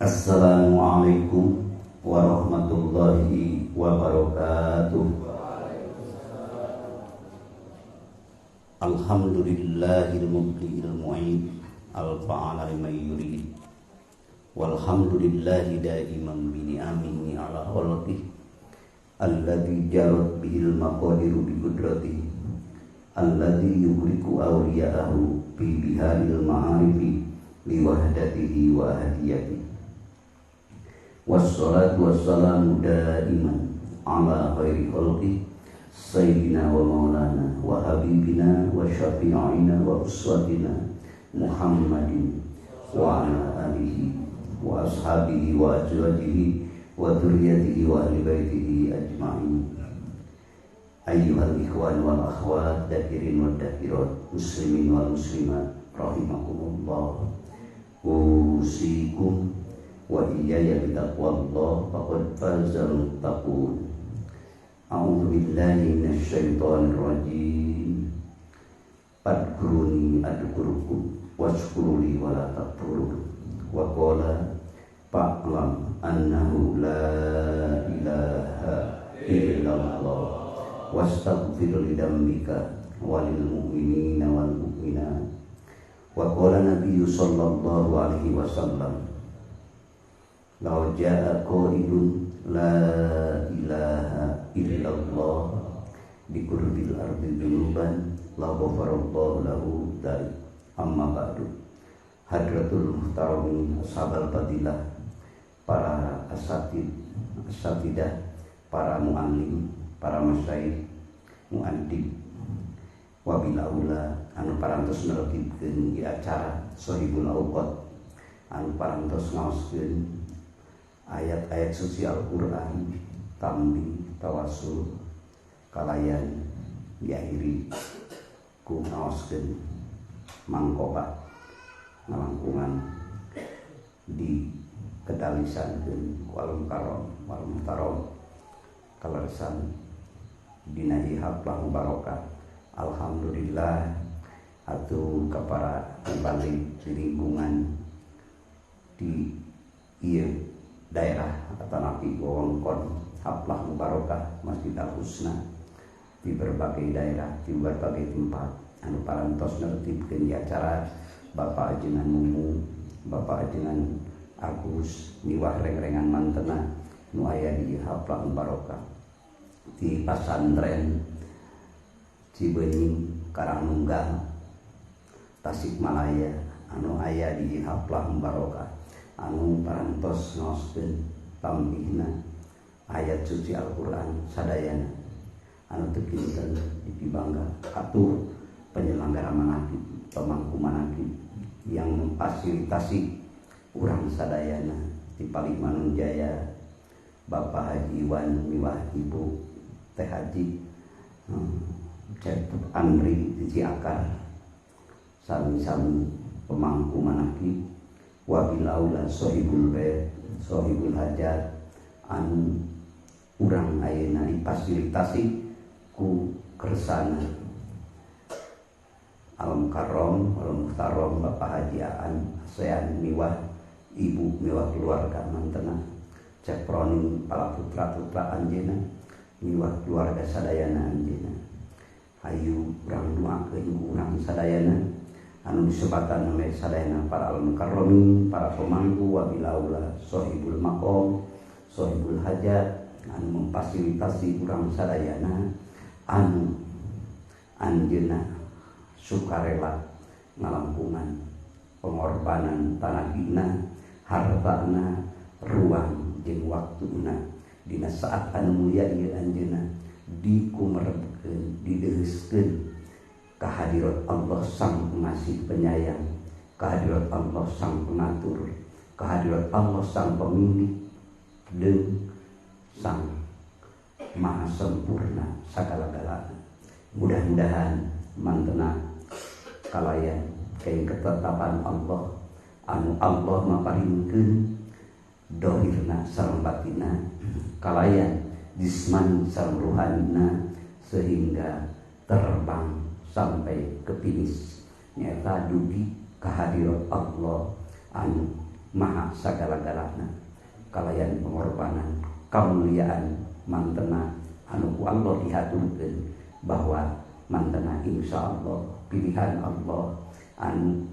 Assalamualaikum warahmatullahi wabarakatuh. Alhamdulillahil mubdi'il mu'id al-fa'ala liman yurid. Walhamdulillahi daiman bi ni'amihi ala khalqihi alladzi jarat bihil maqadiru bi qudratihi alladzi yughriqu awliya'ahu bi biharil ma'arifi li wahdatihi wa hadiyatihi. Wassalatu wassalamu daiman ala khairi khalqi sayyidina wa maulana wa habibina wa syafi'ina wa uswatina Muhammadin wa ala alihi wa ashabihi wa azwajihi wa dzurriyyatihi wa ahli baitihi ajma'in. Ayyuhal ikhwan wal akhwat, dakirin wal dakirat, muslimin wal muslimat rahimakumullah. Usikum wa iyaya bitaqwallah faqad fazal muttaqun. A'udzu billahi minasyaitonir rajim. Fadkuruni adkurukum washkuruli wa la takfurun. Wa qala fa'lam annahu la ilaha illallah wastaghfir li dzambika walil mu'minina wal mu'minat. Wa qala nabiyyu sallallahu alaihi wasallam law jaa qailun la ilaha illallah bi qurbil ardi dzunuban la ghafarallahu lahu dzalik. Amma ba'du. Hadratul muhtaramin ashabal fadilah, para asatid, asatidah, para muallim, para masyayikh, muaddib, wabil aula anu parantos nertibkeun di acara Sohibul Awqat, anu parantos ngaoskeun ayat-ayat suci Al-Qur'an tambi tawasul kalayan diakhiri ku ngaoskeun mangkoba ngalangkungan di kedalisankeun ku alam karom wal muhtarom kaleresan dina ihaplah barokah. Alhamdulillah atuh ka para balik di lingkungan di ieu daerah atanapi wewengkon haplah mubarokah Masjid Al Husna di berbagai daerah di berbagai tempat anu parantos nertibkeun di acara Bapak Ajengan Mumu, Bapak Ajengan Agus miwah reng-rengan mantena nu aya di haplah mubarokah di pasantren Cibenying Karangnunggal Tasikmalaya anu aya di haplah mubarokah anu parantos ngaoskeun tambihna ayat suci Al-Qur'an sadayana anu teu kinten dipibangga atuh penyelenggara manakib pemangku manakib yang memfasilitasi urang sadayana di Palih Manunjaya Bapak Haji Iwan miwah Ibu Teh Haji Cep Andri di Ciakar sami-sami pemangku manakib wabil aula sohibul bait sohibul hajat anu urang ayeuna difasilitasi ku kersana alam karom alam muhtarom Bapak Haji Aan Asean miwah ibu miwah keluarga mantena Cep Roning para putra-putra anjeuna miwah keluarga sadayana anjeuna. Hayu urang doakeun ku urang sadayana anu disebatan name sadayana para al mukarramin para pemangku wabil aula sohibul maqam sohibul hajat anu memfasilitasi urang sadayana anu anjeunna sukarela ngalangkungan pengorbanan tanagina hartana ruang jeung waktuna dina saat anu mulia ieu anjeunna dikumerebkeun dideheuskeun kehadirat Allah sang pengasih penyayang, kehadirat Allah sang pengatur, kehadirat Allah sang pemilik dan sang maha sempurna sagala-galana. Mudah-mudahan mantena kalayan kayak ketetapan Allah anu Allah maparinkeun dohirna sareng batina kalayan jismani sareng ruhanina sehingga terbang sampai ke finish nyata dugi kehadirat Allah anu maha sagala-galana kalayan pengorbanan kamuliaan mantena anu ku Allah dihaturkeun bahwa mantena insyaallah pilihan Allah anu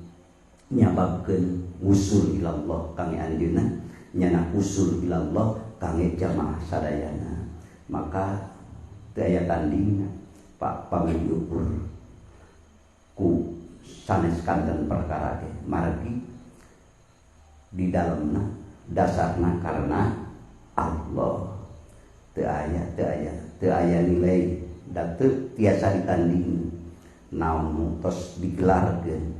nyababkeun usul ilallah kangge anjeunna nyana usul ilallah kangge jamaah sadayana. Maka teu aya tandingna Pak pami diukur ku sanes kanten perkara ge margi di dalamna dasarna karena Allah. Teu aya teu aya teu aya nilai da teu tiasa ditandingi naon nu tos digelarkeun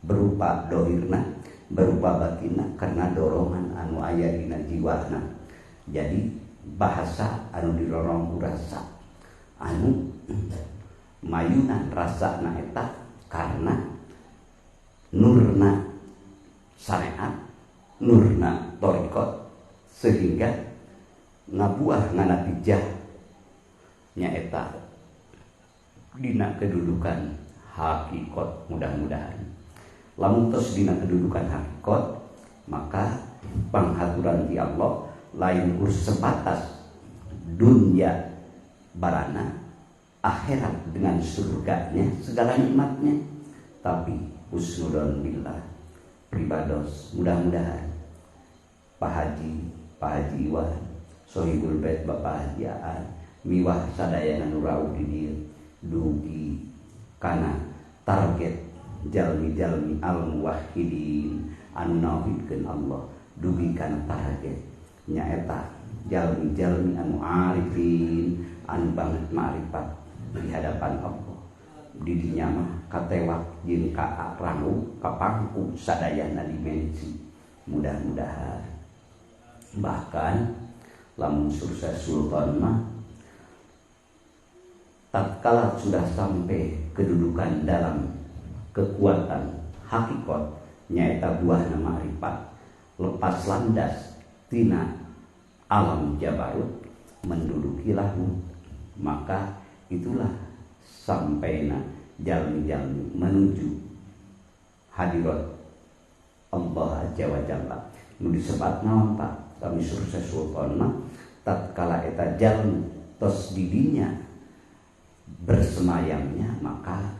berupa dohirna berupa batinna karena dorongan anu aya dina jiwana. Jadi bahasa anu dirorong ku rasa anu mayunan rasana eta karena nurna syariat nurna thariqat sehingga ngabuah nganatijah nyaeta dina kedudukan hakikat. Mudah-mudahan lamun tos dina kedudukan hakikat maka panghaturan ti Allah lain kur sebatas dunia barana akhirat dengan surganya segala nikmatnya, tapi husnudon billah pribados. Mudah-mudahan Pak Haji Iwan Sohibul Bait Bapak Haji Aan miwah sadayana nu rawuh di dieu dugi kana target jalmi-jalmi al-muwahhidin anu nauhidkeun Allah dugi kana target nyaeta jalmi-jalmi anu arifin anu banget ma'rifat di hadapan Allah. Di dinya mah katewak jeung ka rangu kapangku sadayana dimensi. Mudah-mudahan bahkan lamun sukses sultan mah tatkala sudah sampai kedudukan dalam kekuatan hakikat nyaeta buahna ma'rifat lepas landas tina alam jabarut menduduki lahut, maka itulah sampaina jalmi-jalmi menuju hadirat Allah Azza wa Jalla. Nu disebat naon Pak? Kami sukses sultan mah tatkala eta jalmi tos didinya bersemayamnya maka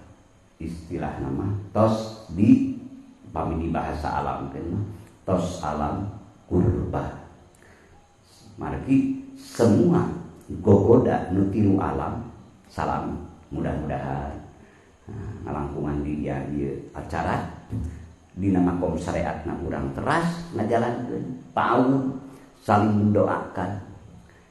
istilah nama tos di pami di bahasa alam mah tos alam kurbah. Margi semua gogoda nu tilu alam salam. Mudah-mudahan ngalangkungan di ieu acara dina makom syariatna urang teras ngajalankeun paun saling mendoakan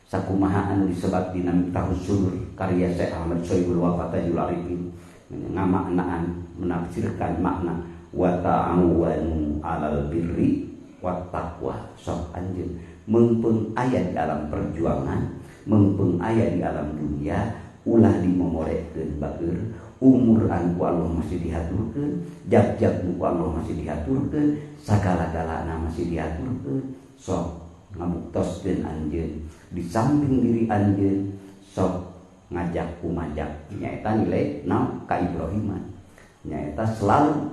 sakumaha anu disebat dina Miftahus Sudur karya Syekh Ahmad Sohibul Wafa Tajul Arifin ngamaknaan menafsirkan makna wa ta'awanu 'alal birri wat taqwa. Sok anjeun meungpeung aya di alam perjuangan, meungpeung aya di alam dunia, ulah dimomorekeun bager umur anu ku Allah masih dihaturkeun, jag-jag nu ku Allah masih dihaturkeun, sagala-galana masih dihaturkeun. Sok ngabuktoskeun anjeun di samping diri anjeun, sok ngajak kumajak nyaeta nilai naon ka Ibrahiman nyaeta selalu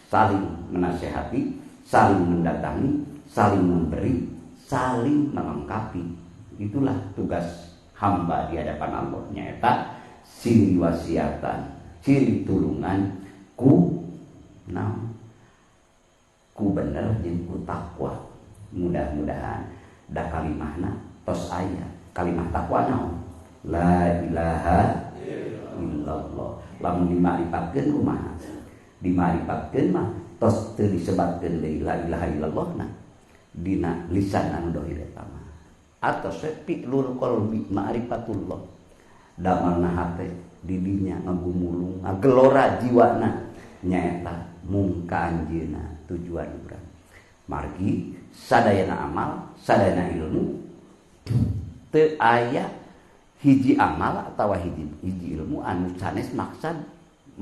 saling menasehati, saling mendatangi, saling memberi, saling melengkapi. Itulah tugas hamba di hadapan Allah nyaeta silih wasiatan, silih tulungan ku naon ku bener jeung ku takwa. Mudah-mudahan da kalimahna tos aya kalimah takwa naon? La ilaha illallah. Lamun dimaripatkeun kumaha? Dimaripatkeun mah tos teu disebatkeun deui la ilaha illallah na dina lisan anu dohir eta mah. Atos we fi'lul qalbi ma'rifatullah. Damalna hate didinya ngagumulung ngagelora jiwana nyaeta mung ka anjeunna tujuan urang. Margi sadayana amal, sadayana ilmu teu aya hiji amal atawa hiji ilmu anu sanes maksad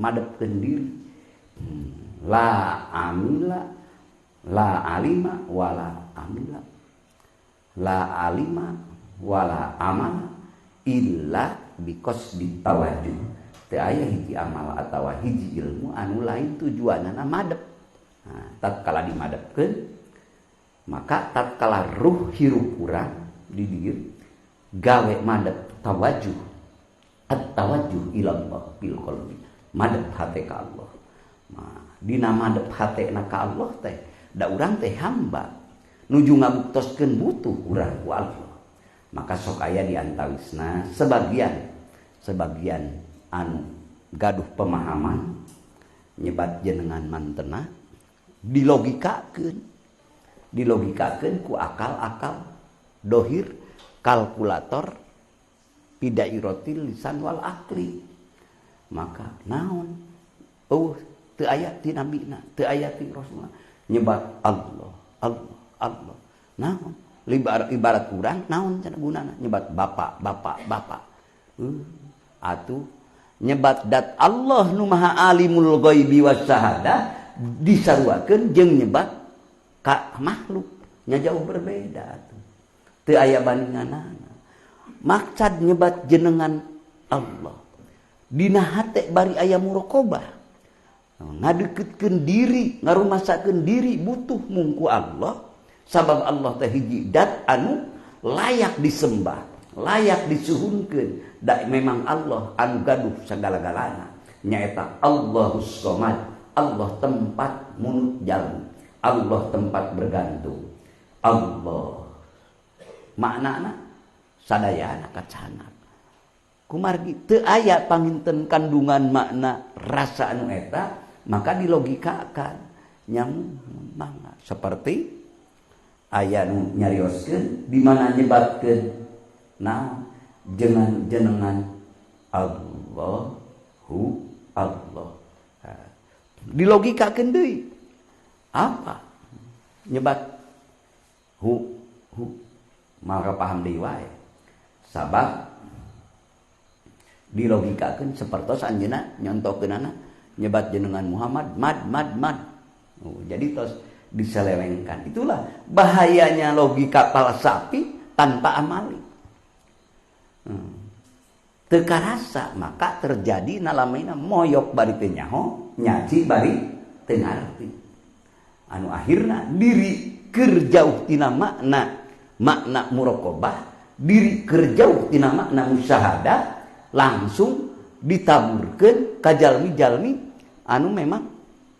madepkeun diri. La amila la alima wala amila, la alima wala amala illa bikos ditawajuh. Teu aya hiji amal atawa hiji ilmu anu lain tujuanana madep. Nah, tatkala dimadepkeun Maka tatkala ruh hirup urang di dieu gawe madep tawajuh, at-tawajuh ilallah bil qalbi, madep hate ka Allah. Nah, dina madep hate na ka Allah teh da urang teh hamba nuju ngabuktoskeun butuh urang ku Allah. Maka sok aya di antawisna sebagian anu gaduh pemahaman nyebat jenengan mantena dilogikakeun ku akal-akal dohir, kalkulator pidairotil lisan wal akli. Maka naon eueuh teu aya ti nabina, teu aya ti rasulna nyebat Allah Allah Allah. Naon ibarat urang naon cenah gunana nyebat bapak bapak bapak. Atuh nyebat dat Allah nu maha alimul ghaibi wasyahadah disaruakeun jeung nyebat ka makhluk nya jauh berbeda atuh. Teu aya bandinganana. Maksad nyebat jenengan Allah dina hate bari aya muraqabah, ngadeukeutkeun diri, ngarumasakeun diri butuh mungku Allah, sabab Allah teh hiji dat anu layak disembah, layak disuhunkeun. Da memang Allah anu gaduh sagala-galana, nyaeta Allahus Somad, Allah tempat munut jalmi, Allah tempat bergantung, Allah maknana sadayana kacanak. Kumargi teu aya panginten kandungan makna rasa anu eta, maka dilogikakan nyamu mangga seperti aya nu nyarioskeun di mana nyebatkeun naon jenengan jenengan Allahu Allah. Dilogikakeun deui apa nyebat hu hu, maka paham deui wae. Sabab dilogikakeun sapertos anjeunna nyontokeunana nyebat jenengan Muhammad mad mad mad. Oh, jadi tos diselewengkan. Itulah bahayanya logika falsafi tanpa amali. Teu karasa maka terjadi nalamaina moyok bari teu nyaho, nyaci bari teu ngarti. Anu akhirna diri keur jauh tina makna makna muraqabah, diri keur jauh tina makna musyahadah, langsung ditaburkeun ka jalmi-jalmi anu memang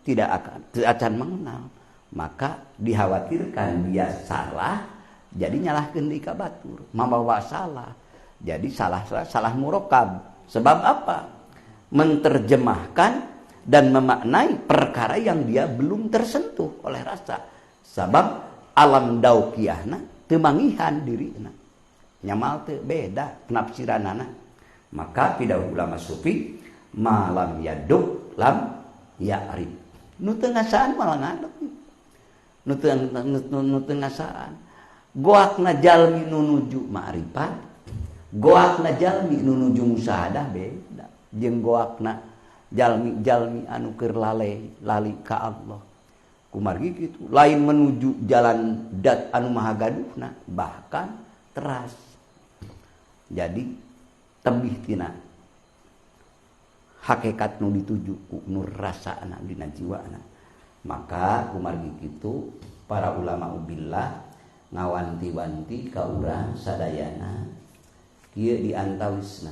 tidak akan teu acan mengenal. Maka dikhawatirkan dia salah, jadi nyalahkeun deui ka batur, mabawa salah. Jadi salah, salah murokab. Sebab apa? Menterjemahkan dan memaknai perkara yang dia belum tersentuh oleh rasa. Sebab alam daukiahna teu manggihan dirina. Nyamal teu beda penafsiranana. Maka tidak ulama sufi malam yaduk lam ya'rif. Nu teu ngasaan malah ngadeg. Nu teu ngasaan. Goakna jalmi nu nuju ma'rifat, goakna jalmi nu nuju musyahadah beda jeung goakna jalmi-jalmi anu keur lale lali ka Allah. Kumargi kitu lain menuju jalan dat anu maha gaduhna, bahkan teras. Jadi tebih tina hakikat nu dituju ku nu rasana dina jiwana. Maka kumargi kitu para ulama ubillah ngawanti-wanti ka urang sadayana kieu di antawisna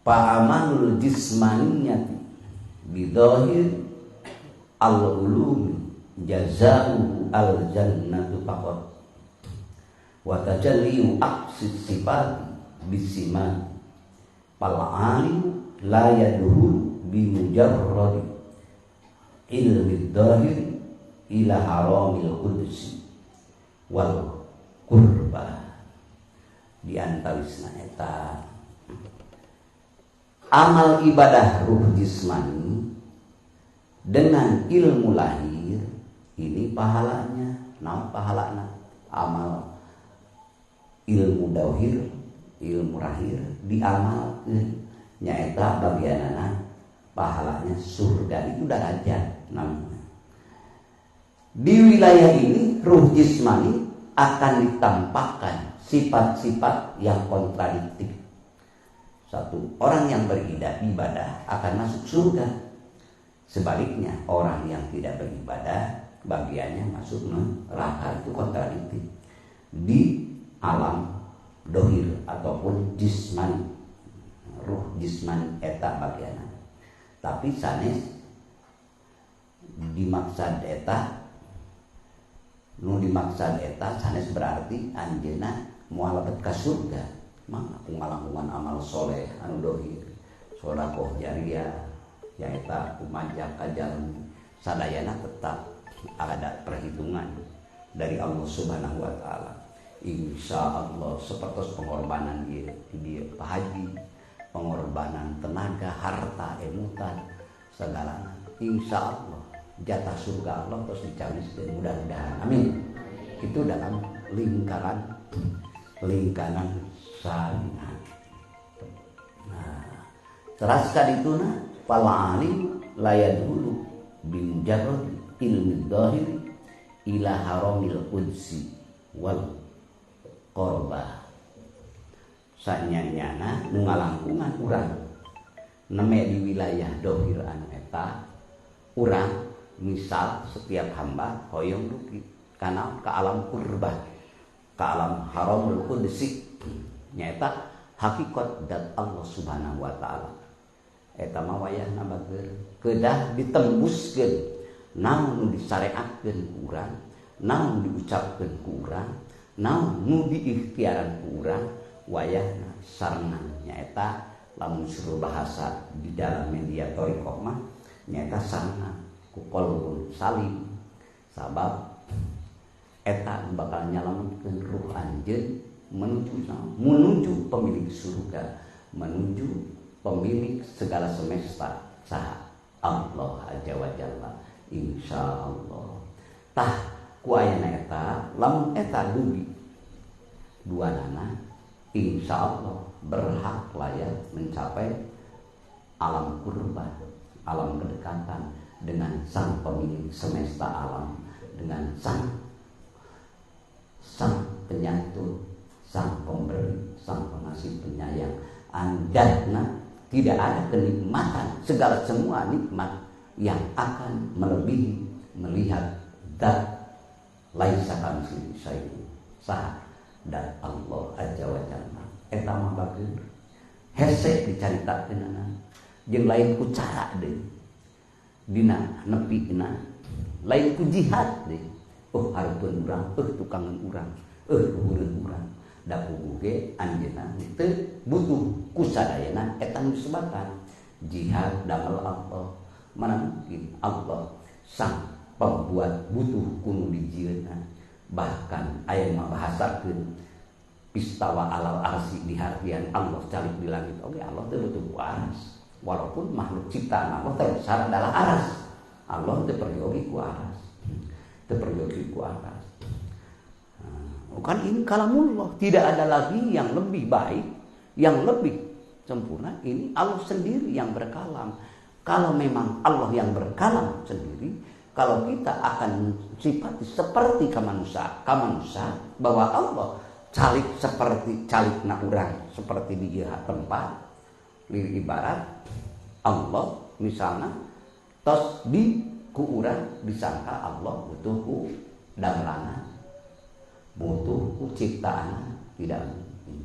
pa'amalul jismaniyati bidhahir al-ulum jazaa'uhu al-jannatu faqat wa tajalliyu aqsid sifat bisiman fal alim la yadhul bi mujarrad ilmi dhahir ila haramil qudsi wal qurba. Di antawisna eta amal ibadah ruh jismani dengan ilmu lahir ini pahalanya. Naon pahalana? Amal ilmu dauhir, ilmu lahir diamalkeun nyaeta bagianana pahalanya surga, itu derajat namanya. Di wilayah ini ruh jismani akan ditampakkan sifat-sifat yang kontradiktif. Satu, orang yang beribadah akan masuk surga. Sebaliknya, orang yang tidak beribadah bagiannya masuk neraka. Itu kontradiktif di alam dohir ataupun jismani, ruh jismani eta bagianna. Tapi sanes dimaksad eta, nu dimaksad eta sanes berarti anjeunna moal lebet ka surga. Mah ngalangkungan amal soleh anu dohir, sedekah jariah, nyaeta kumajak ka jalmi, sadayana tetap ada perhitungan dari Allah Subhanahu wa taala. Insya Allah seperti pengorbanan ieu di dieu Pak Haji, pengorbanan tenaga, harta, emutan, segala, insya Allah jatah surga Allah terus dicawiskeun, mudah-mudahan, amin. Itu dalam lingkaran lingkaran salina. Nah, teras kadituna fal alim la yadkhulu bimujarrad ilmi dhahiri ila haramil qudsi wal qorbah. Sanyanyana nu ngalangkungan urang neme di wilayah dohir anu eta, urang misal setiap hamba hoyong dugi kana ka alam qurbah, ka alam haramul qudsi, nyaeta hakikat dat Allah Subhanahu wa taala. Eta mah wayahna bager kedah ditembuskeun naon nu disareatkeun ku urang, naon diucapkeun ku urang, naon nu diikhtiaran ku urang, wayahna sarengan nyaeta lamun suruh bahasa di dalam media thariqah mah nyaeta sarengan ku qalbun salim. Sabab eta bakal nyalametkeun ruh anjeun menuju menuju pemilik surga, menuju pemilik segala semesta, saha Allah azza wa jalla, insyaallah. Tah ku ayana eta lamun eta dugi duanana insyaallah berhak layak mencapai alam kurba, alam kedekatan dengan sang pemilik semesta alam, dengan sang sang penyantun, sang pemberi, sang pengasih penyayang. Andatna tidak ada kenikmatan, segala semua nikmat yang akan melebihi melihat zat laisa kamitslihi syai'un, saha dan Allah azza wa jalla. Eta mah bager hese dicaritakeunana jeung lain ku cara deui dina nepina, lain ku jihad deui. Oh hareupeun urang, tukangan urang, luhureun urang, da puguh ge anjeunna teu butuh ku sadayana eta nu disebatan jihad damel Allah. Mana mungkin Allah sang pembuat butuh ku nu dijieunna. Bahkan aya mah bahasakeun istawa alal arsy dihartian Allah calik di langit, oke Allah teu butuh ku aras, walaupun makhluk ciptaan Allah terbesar adalah aras, Allah teu peryogi ku aras, teu peryogi ku aras. Bukan ini kalamullah, tidak ada lagi yang lebih baik, yang lebih sempurna. Ini Allah sendiri yang berkalam. Kalau memang Allah yang berkalam sendiri, kalau kita akan sifati seperti kamanusia, kamanusia bahwa Allah calik seperti calik na urang, seperti di ieu tempat, li ibarat Allah misalnya tos di ku urang disangka Allah butuh ku damelana, butuh ku ciptaan, tidak mungkin.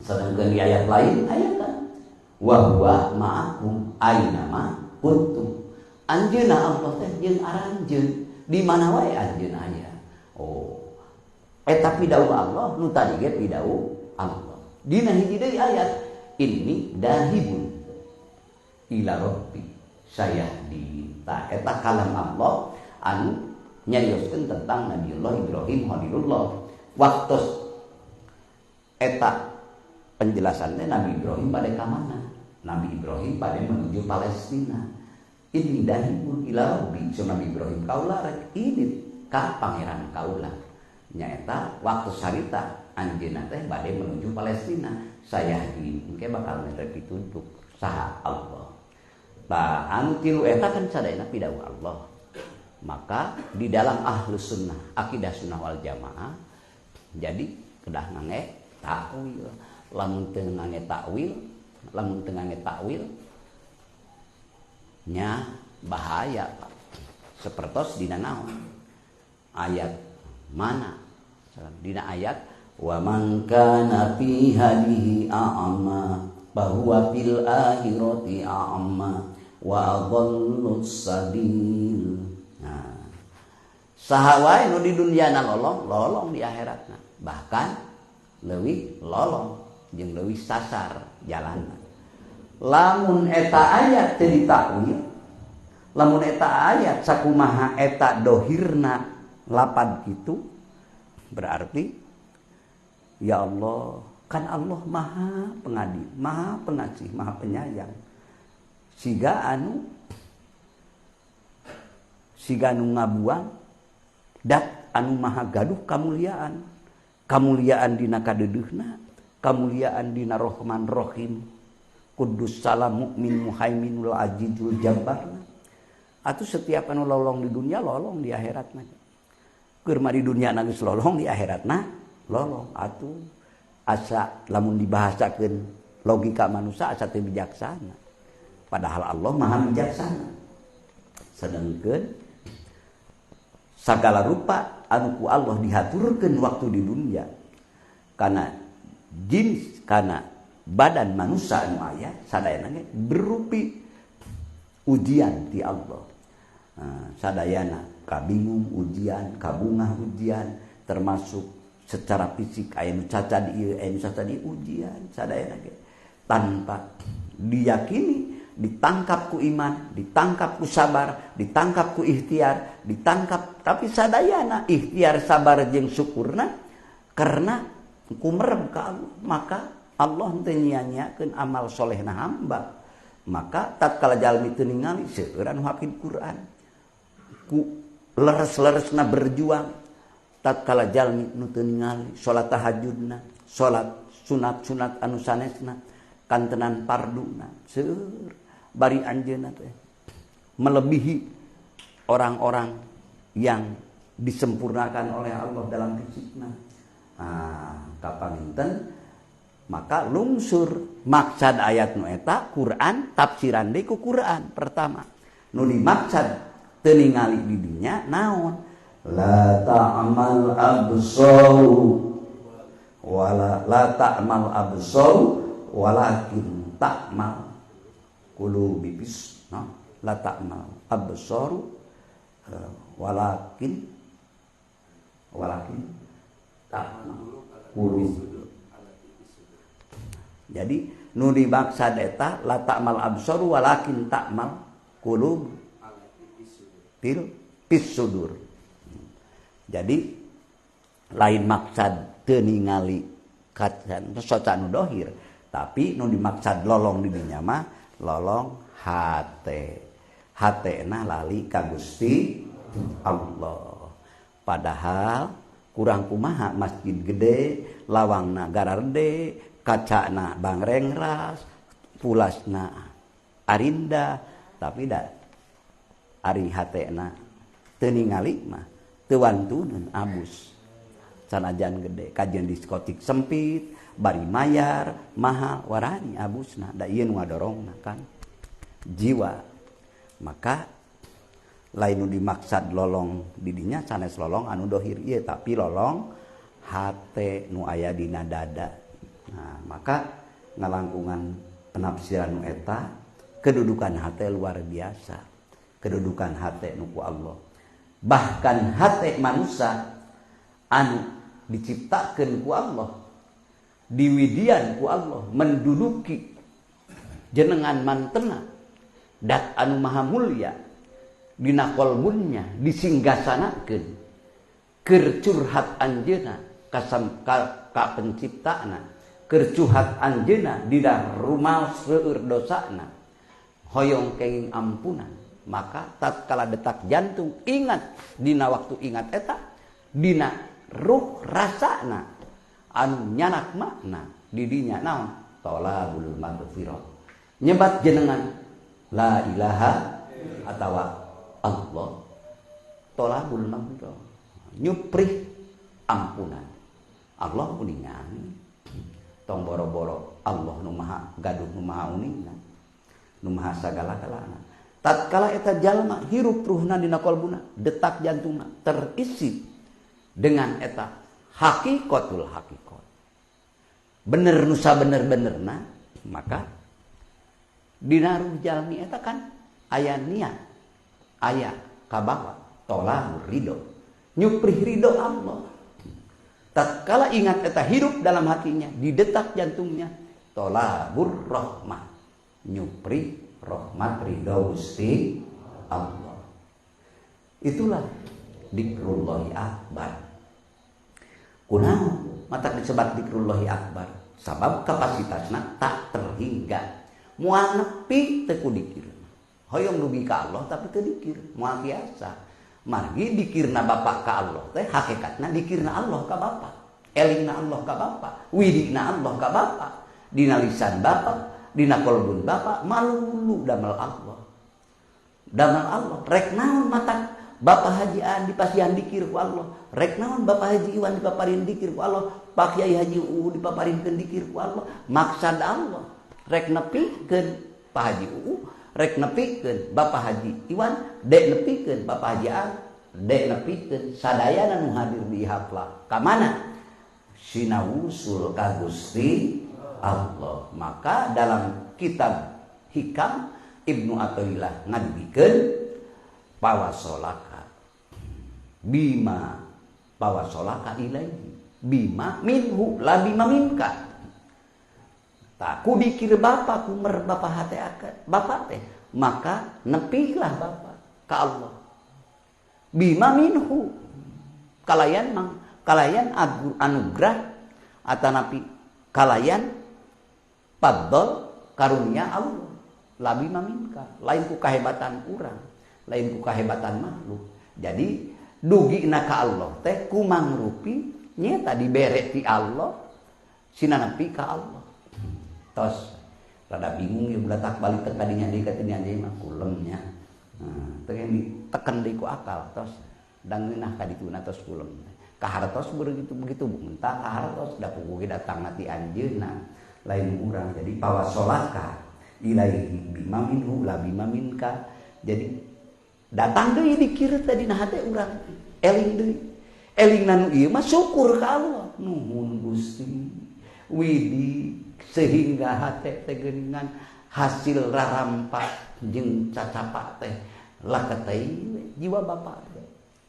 Sedangkan di ayat lain ayat kan wa huwa ma'akum aina ma kuntum. Anjeunna Allah teh jeung aranjeun di mana wae anjeun aya. Oh, eta pidauh Allah nu tadi ge pidauh Allah. Dina hiji deui ayat inni dahibun ila rabbi sayahdi. Tah eta kalam Allah anu nyarioskeun tentang Nabiullah Ibrahim Khalilullah. Waktu eta penjelasannya Nabi Ibrahim pada ka mana? Nabi Ibrahim pada menuju Palestina. Inni dahibun ila rabbi, so Nabi Ibrahim kaula rek ini ka pangeran kaula. Nyaeta waktu sarita anjeunna teh bade menuju Palestina. Sayahdi engke bakal mere pitujuk saha Allah. Tah anu tilu eta kan sadayana pidauh Allah. Maka di dalam ahlus sunnah, akidah sunnah wal jamaah, jadi kedah ngange takwil. Lamun teu ngange takwil, lamun teu ngange takwil nya bahaya Pak. Sapertos dina naon? Ayat mana? Dina ayat wa man kana fi hadhihi a'ma fa huwa fil akhirati a'ma wa adallu sabil. Nah, saha wae nu di dunyana lolong, lolong di akhiratna. Bahkan leuwih lolong jeung leuwih sasar jalanna. Lamun eta ayat teu ditakwil, lamun eta ayat sakumaha eta dohirna lapad kitu, berarti ya Allah, kan Allah Maha Pengadil, Maha Pengasih, Maha Penyayang. Siga anu ngabuang dat anu maha gaduh kamuliaan, kamuliaan dina kadeudeuna, kamuliaan dina Rahman Rahim, Kudus Salam Mukmin Muhaiminul Azizul Jabbar. Atuh setiap anu lolong di dunia lolong di akhiratna. Keur mah di dunia geus lolong di akhiratna lolong. Atuh asa lamun dibahasakeun logika manusia asa teu bijaksana. Padahal Allah Maha bijaksana. Sedangkeun sagala rupa anu ku Allah dihaturkeun waktu di dunia kana jins kana badan manusia anu aya sadayana ge berupi ujian ti Allah. Nah, sadayana kabingung ujian, kabungah ujian, termasuk secara fisik aya nu cacat ieu, aya nu cacat ieu ujian sadayana ge. Tanpa diyakini, ditangkap ku iman, ditangkap ku sabar, ditangkap ku ikhtiar, ditangkap tapi sadayana ikhtiar sabar jeung syukurna karena ku merem ka Allah, maka Allah teu nyia-nyiakeun amal solehna hamba. Maka tatkala jalmi teu ningali seueur anu hafid Quran, ku leres-leresna berjuang. Tatkala jalmi nu teu ningali salat tahajudna, salat sunat-sunat anu sanesna, kantenan parduna, seueur bari anjeunna teh melebihi orang-orang yang disempurnakan oleh Allah dalam fisikna. Ah, kapanginten maka lungsur maksad ayat nu eta Quran tafsiran deui ku Quran pertama. Nu dimaksad teu ningali di dinya naon? La ta'mal absar wala la ta'mal absar walakin ta'mal qulubi bis, no? La ta'mal absar walakin ta'mal qulub. Jadi nu dimaksad eta la ta'mal absar walakin ta'mal qulub fil fis sudur. Jadi lain maksad teu ningali kacan soca nu dohir, tapi nu dimaksad lolong di dinya mah lolong hate. Hatena lali ka Gusti Allah. Padahal kurang kumaha masjid gede, lawangna gararede, kacana bangrengras, pulasna arinda, tapi da ari hatena teu ningali mah teu wantuneun abus. Sanajan gede, kajian diskotik sempit, bari mayar mahal, warani abusna, da ieu nu ngadorongna kan jiwa. Maka lain nu dimaksad lolong di dinya sanes lolong anu dohir ieu, tapi lolong hate nu aya dina dada. Nah, maka ngalangkungan penafsiran nu eta kedudukan hate luar biasa. Kedudukan hate nu ku Allah. Bahkan hate manusia anu diciptakeun ku Allah, diwidian ku Allah, menduduki jenengan mantena dat anu maha mulia dina kolbunnya disinggasanakeun keur curhat anjeunna ka penciptana, keur curhat anjeunna dina rumaos seueur dosana, hoyong kenging ampunan. Maka tatkala detak jantung ingat dina waktu ingat eta dina ruh rasana anu nyanak makna di dinya naon tolabul maghfirah, nyebat jenengan la ilaha atawa Allah, tolabul maghfirah, nyuprih ampunan Allah uningan. Tong boro-boro Allah nu maha gaduh, nu maha uningan, nu maha sagala-galana. Tatkala eta jalma hirup ruhna dina kolbuna, detak jantungna terisi dengan eta hakikatul hakikat. Bener nusa bener-benerna, maka dina ruh jalmi eta kan aya niat, aya kabawa tolabur ridho, nyuprih ridho Allah. Tatkala ingat eta hirup dalam hatinya, didetak jantungnya, tolabur rahmah, nyuprih rahmat ridho Gusti Allah. Itulah dikrullahi akbar. Kunaon matak disebat dikrullahi akbar? Sabab kapasitasna tak terhingga. Moal nepi teu ku dikir. Hoyong dugi ka Allah tapi teu dikir, moal tiasa. Margi dikirna bapak ka Allah teh hakikatna dikirna Allah ka bapak, elingna Allah ka bapak, widina Allah ka bapak, dina lisan bapak, dina kolbun bapak malulu damel Allah. Damel Allah rek naon matak Bapak Haji An dipasihan dikir ku Allah, rek naon Bapak Haji Iwan dipaparin dikir ku Allah, Pak Kiai Haji Uu dipaparinkeun dikir ku Allah, maksad Allah rek nepikeun Pak Haji Uu, rek nepikeun Bapak Haji Iwan, dek nepikeun Bapak Haji An, dek nepikeun sadayana nu hadir di haflah. Ka mana? Sinawusul ka Gusti Allah. Maka dalam kitab Hikam Ibnu Athaillah ngadugikeun pawasolaka bima pawasolaka ilaihi bima minhu la bima minka. Tak ku dikir bapak ku mer bapak hate akan bapak teh, maka nepilah bapak ka Allah bima minhu kalayan mang kalayan anugerah atanapi kalayan fadl karunia Allah la bima minka, lain ku kahebatan urang, lain ku kahebatan makhluk. Jadi dugina ka Allah teh ku mangrupi nyata dibere ti Allah sina nepi ka Allah. Tos rada bingung ya udah tak balik teh kadinya deui katinya deui mah kulemnya. Nah, teh diteken deui ku akal tos dangeunah ka dituna tos kulem. Kahartos begitu begitu mentah kahartos da puguh datang ti anjeunna lain urang. Jadi pawasolaka ilaihi bima minhu la bima minka. Jadi datang deui dikir teh dina hate urang, eling deui. Eling nu ieu mah syukur ka Allah. Nuhun Gusti widi sehingga hate teh geuningan hasil rarampa jeung cacapak teh laketei jiwa bapak teh.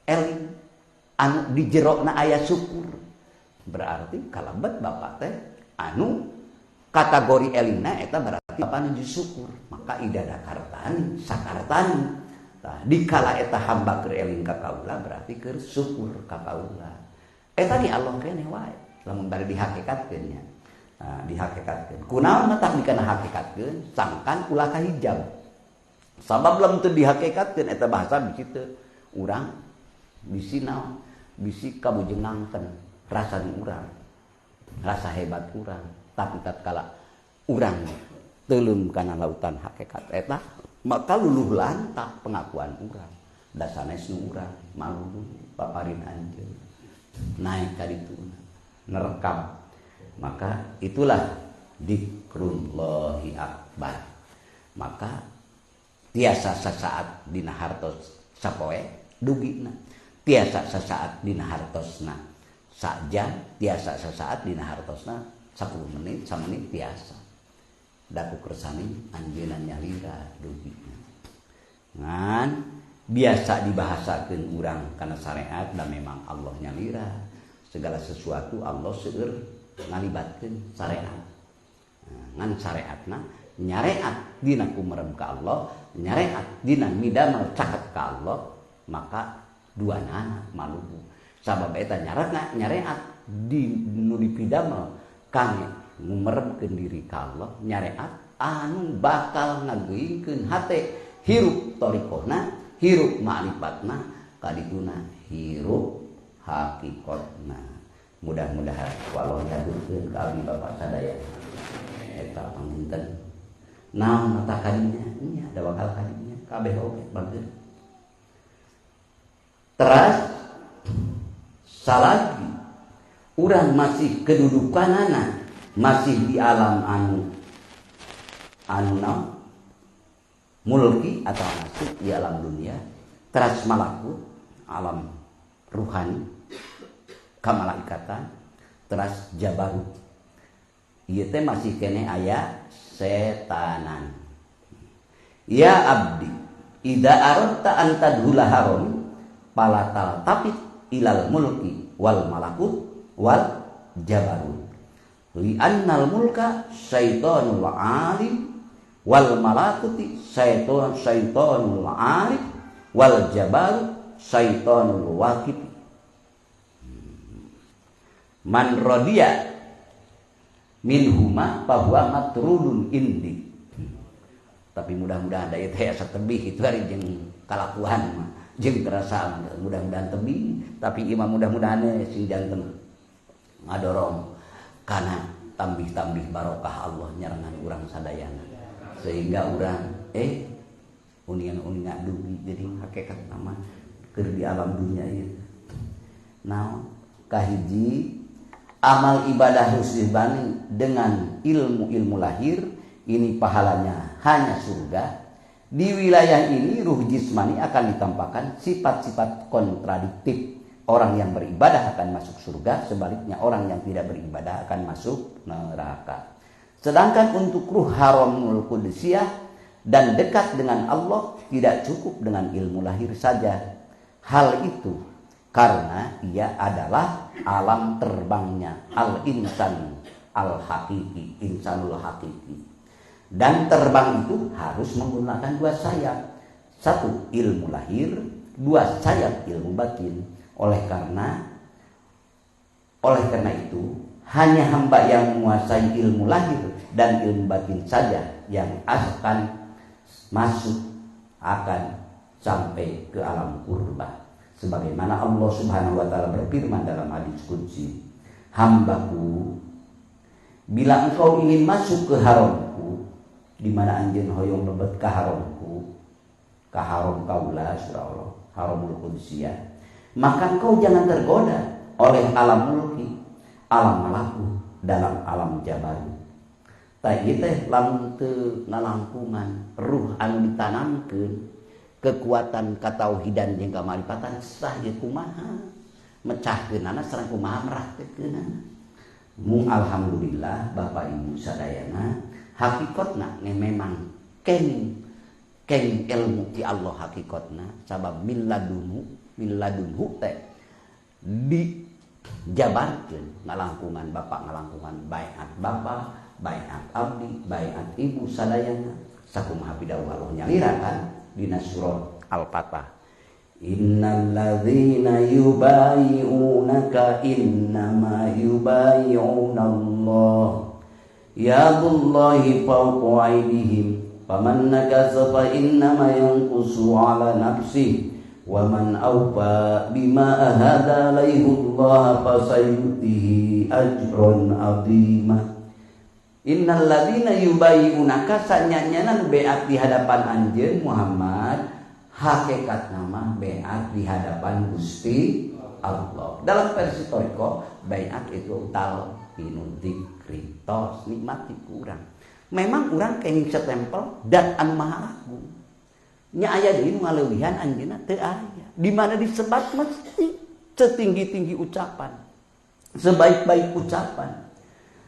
Eling anu di jerona aya syukur. Berarti kalebet bapak teh anu kategori elingna eta berarti bapak nuju syukur. Maka idada kartani sakartani. Tah dikala eta hamba keur eling ka kaula berarti keur syukur ka kaula. Eta di Allah keneh wae lamun bari dihakikatkeun nya. Nah, dihakikatkeun. Kunaon matak dikana hakikatkeun sangkan ulah ka hijab. Sabab lamun teu dihakikatkeun eta bahasa bisi teu urang bisi naon bisi kabujengangkeun rasa nu urang, rasa hebat urang. Tapi tatkala urang teuleum kana lautan hakikat eta maka luluh lantak pengakuan urang, da sanes nu urang malu paparin anjeun naik ka dituna nerekam. Maka itulah dikrullahi akbar. Maka tiasa sasaat dina hartos sapoe dugina, tiasa sasaat dina hartosna sajam, tiasa sasaat dina hartosna 10 menit, samenit tiasa. Daku kersane anjeunna nyalira dugina. Ngan biasa dibahasakeun urang kana syariat da memang Allah nyalira. Segala sesuatu Allah seueur ngalibatkeun syariat. Ngan syariatna nyareat dina kumerem ka Allah, nyareat dina midamel caket ka Allah, maka duanana maluhu. Sabab eta nyaretna nyareat di nu dipidamel kangge ngumeremkeun diri ka Allah, nyareat anu bakal ngageuingkeun hate hirup thariqahna, hirup ma'rifatna, kadituna hirup hakikatna. Mudah-mudahan walau nyadurkeun ka abdi bapak sadaya eta panginten naon mata kadinya nya da bakal kadinya kabeh oge bager. Teras salagi urang masih kedudukanana masih di alam anu anu naon Mulki atau nasib di alam dunia, teras malakut alam ruhani kamalaikatan, teras jabarut. Ieu teh masih keneh aya setanan. Ya abdi, idza aradta an tadhula haram palatal tapit ilal mulki wal malakut wal jabarut. Li annal mulka syaitanul alim wal malakuti syaitanul arif wal jabarut syaitanul waqif. Man radiya minhuma fahuwa matrudun indi. Tapi mudah-mudahan da ieu teh asa tebih itu hari jeung kalakuan mah jeung kerasaan mudah-mudahan tebih, tapi imam mudah-mudahan sing janten ngadorong kana tambih-tambih barokah Allah nyarengan urang sadayana sehingga urang uningan-uningan dugi jadi hakikat nama keur di alam dunia ieu. Naon kahiji amal ibadah husnul dengan ilmu-ilmu lahir ini pahalanya hanya surga. Di wilayah ini ruh jismani akan ditampakkan sifat-sifat kontradiktif. Orang yang beribadah akan masuk surga, sebaliknya orang yang tidak beribadah akan masuk neraka. Sedangkan untuk ruh haramul qudsiyah dan dekat dengan Allah tidak cukup dengan ilmu lahir saja. Hal itu karena ia adalah alam terbangnya al-insan al-hakiki, insanul hakiki. Dan terbang itu harus menggunakan dua sayap. Satu ilmu lahir, dua sayap ilmu batin. Oleh karena itu hanya hamba yang menguasai ilmu lahir dan ilmu batin saja yang akan masuk, akan sampai ke alam kurba. Sebagaimana Allah Subhanahu wa taala berfirman dalam hadis qudsi, hambaku, bila engkau ingin masuk ke haramku, di mana anjeun hoyong lebet ka haramku, ka haram kaula surah Allah, haramul qudsiyah, maka engkau jangan tergoda oleh alam mulki, alam malakut, dalam alam jabarut. Tah ieu teh lamun teu ngalangkungan ruh anu ditanamkeun kekuatan katauhidan jeung kamaripatan sah ieu kumaha mecahkeunana sareng kumaha meraktekeunana. Mung alhamdulillah Bapak Ibu sadayana hakikatna memang keng ilmu ti Allah hakikatna sabab milladunhu teh dijabarkeun ngalangkungan bapak ngalangkungan baiat bapak, baiat abdi, baiat ibu sadayana sakumaha pidawuh Allah nyalira kan dina surah Al-Fatah. Innal ladzina yubayi'unaka innama yubayi'una Allah yadullahi fawqa aydihim faman nakasa fa innama yanqusu ala nafsihi wa man awfa bima ahada alaihi Allah fasayutihi ajran 'azima. Innal ladzina yubayi'unaka sanyanyanan beat di hadapan anjeun Muhammad, hakikat nama beat di hadapan Gusti Allah. Dalam versi Toriko baiat itu talqinu dzikri, tos nikmati ku urang. Memang urang kenging setempel dan anu maha agung. Nya aya deui nu ngaleuwihan anjeunna teu aya. Di mana disebat mesti setinggi-tinggi ucapan, sebaik-baik ucapan,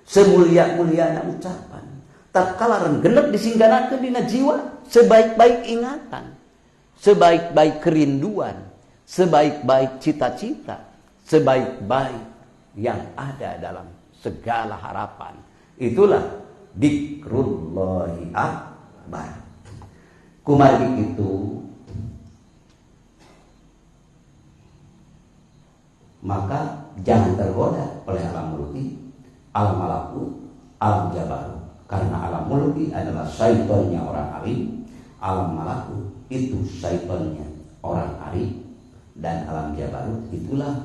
semulia-muliana ucapan. Tatkala renggenep disingganakeun dina jiwa, sebaik-baik ingatan, sebaik-baik kerinduan, sebaik-baik cita-cita, sebaik-baik yang ada dalam segala harapan. Itulah dikrullahi akbar. Kumargi itu maka jangan tergoda oleh alam mulki, alam malakut, alam jabarut. Karena alam mulki adalah syaitonnya orang alim, alam malakut itu syaitonnya orang arif, dan alam jabarut itulah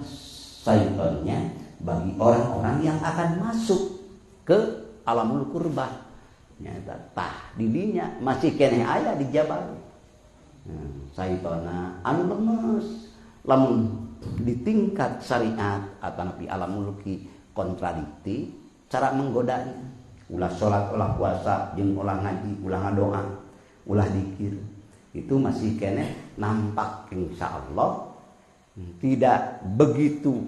syaitonnya bagi orang-orang yang akan masuk ke alamul kurbah. Nyata tah didinya masih keneh aya di jabarut. Saitona anu lemes lamun di tingkat syariat atau nabi alam mulki kontradiktif cara menggodanya. Ulah salat, ulah puasa, jeung ulah ngaji, ulah ngadoa. Ulah dikir. Itu masih keneh nampak insyaallah tidak begitu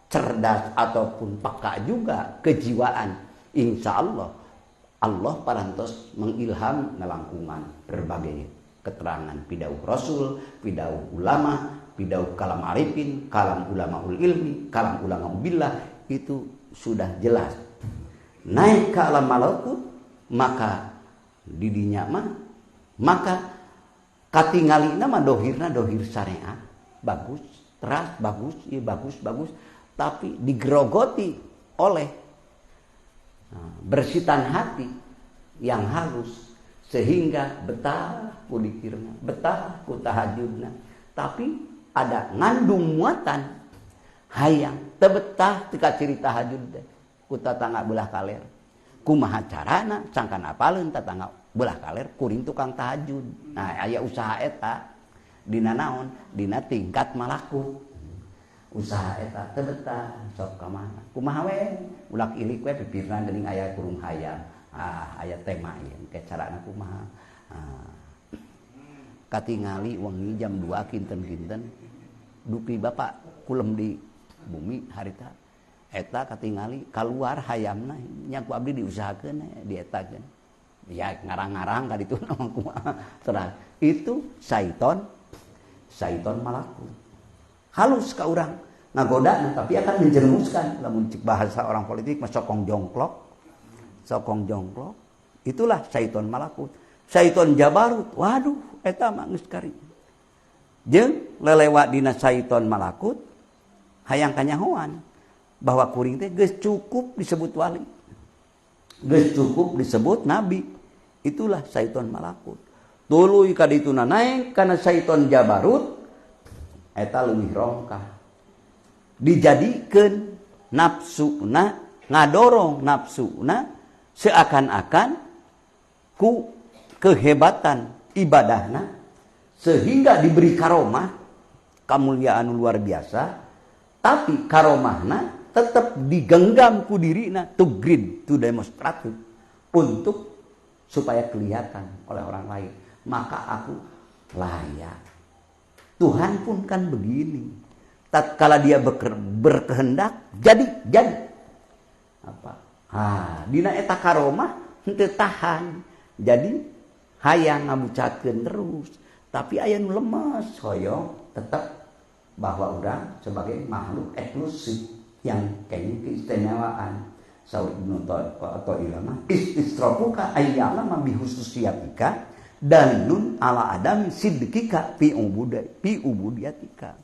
cerdas ataupun peka juga kejiwaan. Insyaallah Allah parantos mengilham ngelangkungan berbagai keterangan pidauh rasul, pidauh ulama, pidauh kalam arifin, kalam ulama ul ilmi, kalam ulama billah, itu sudah jelas. Naik ke alam malakut maka didinya mah maka katingalina mah dohirna dohir syariat bagus, teras bagus, iya bagus bagus, tapi digerogoti oleh bersitan hati yang halus sehingga betah ku dikirna, betah ku tahajudna, tapi ada ngandung muatan hayang teu betah tika ciri tahajud teh ku tatangga belah kaler. Kumaha carana sangkan apaleun tatangga belah kaler kuring tukang tahajud. Nah, aya usaha eta dina naon? Dina tingkat malakut. Usaha eta teu betah sok ka mana? Kumaha we? Ulak ilik we pipirna geuning aya kurung hayam. Ah, aya tema ieu engke carana kumaha? Ah. Katingali wengi jam 2 kinten-kinten dupi bapak kulem di bumi harita eta katingali kaluar hayamna nya ku abdi diusahakeun dietakeun. Ya ngarang-ngarang ka ditu mah kumaha. Terus itu syaiton, syaiton malakut. Halus ka urang ngagoda tapi akan menjerumuskan. Lamun cik bahasa orang politik mah sokong jongklok. Sokong jongklok. Itulah syaiton malakut. Syaiton jabarut. Waduh, eta mah geus kari. Jeung lelewa dina syaiton malakut hayang kanyahoan bahwa kuring teh geus cukup disebut wali. Geus cukup disebut nabi. Itulah syaiton malakut. Tuluy ka dituna naik kana syaiton jabarut eta leuwih rongkah. Dijadikeun nafsuna ngadorong nafsuna seakan-akan ku kehebatan ibadahna sehingga diberi karomah kamuliaan luar biasa, tapi karomahna tetap digenggam ku dirina to greed, to demonstratif untuk supaya kelihatan oleh orang lain, maka aku layak. Tuhan pun kan begini. Tatkala dia berkehendak, jadi. Apa? Ah, dina eta karomah henteu tahan. Jadi hayang ngabucakeun terus, tapi aya nu lemes hoyong tetap bahwa urang sebagai makhluk eksklusif yang kayaknya keistimewaan. Saur Ibnu Athaillah mah istisrafuka ayyalama bihususiyatika dalilun ala adami sidqika fi ubudiyatika.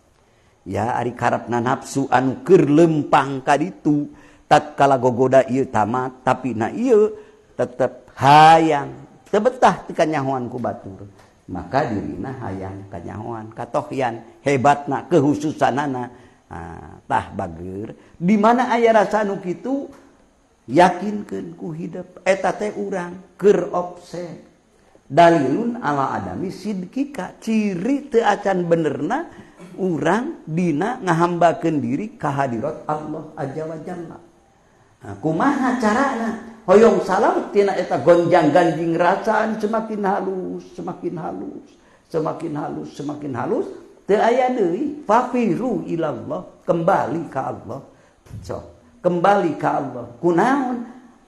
Ya ari karepna nafsu anu keur lempang ka ditu tatkala gogoda ieu tamat, tapi na ieu tetep hayang teu betah teu kanyahoan ku batur, maka dirina hayang kanyahoan katohyan hebatna kehususanana. Ah, tah bager di mana aya rasa nu kitu yakinkeun ku hidup eta teh urang keur offset. Dalilun ala adami sidqika, ciri teu acan benerna urang dina ngahambakeun diri ka hadirat Allah azza wa jalla. Nah, kumaha carana hoyong salamet tina eta gonjang-ganjing rasaan semakin halus, semakin halus, semakin halus, semakin halus, teu aya deui fafiru ilallah, kembali ka Allah. So, kembali ka Allah. Kunaon?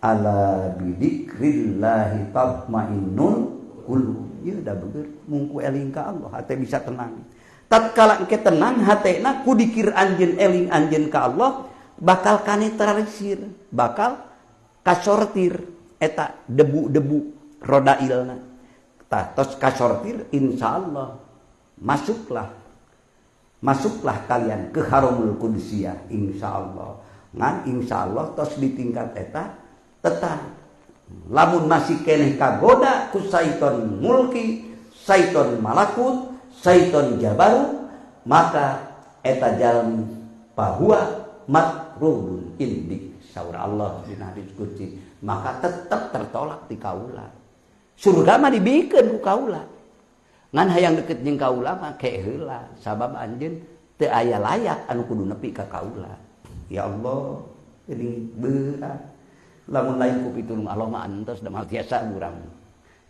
Ala bidzikrillahi tatmainnul qulub. Ieu da beger mungku eling ka Allah, hate bisa tenang. Tatkala engke tenang hatena ku dikir anjeun eling anjeun ka Allah, bakal kanetralisir, bakal kasortir eta debu-debu rodailna. Tah tos kasortir insyaallah masuklah kalian ke haramul qudsiyah insyaallah. Ngan insyaallah tos di tingkat eta tetap lamun masih keneh kagoda ku syaiton mulki, syaiton malakut, syaiton jabarut, maka eta jalmi bahwa matrubun indik saur Allah dina hadis qudsi, maka tetep tertolak di kaula. Surga mah dibikeun ku kaula. Ngan hayang deket jeung kaula mah ke heula, sabab anjeun teu aya layak anu kudu nepi ka kaula. Ya Allah, ini berat. Lamun lain ku pitulung Allah mah antos da mal tiasa urang.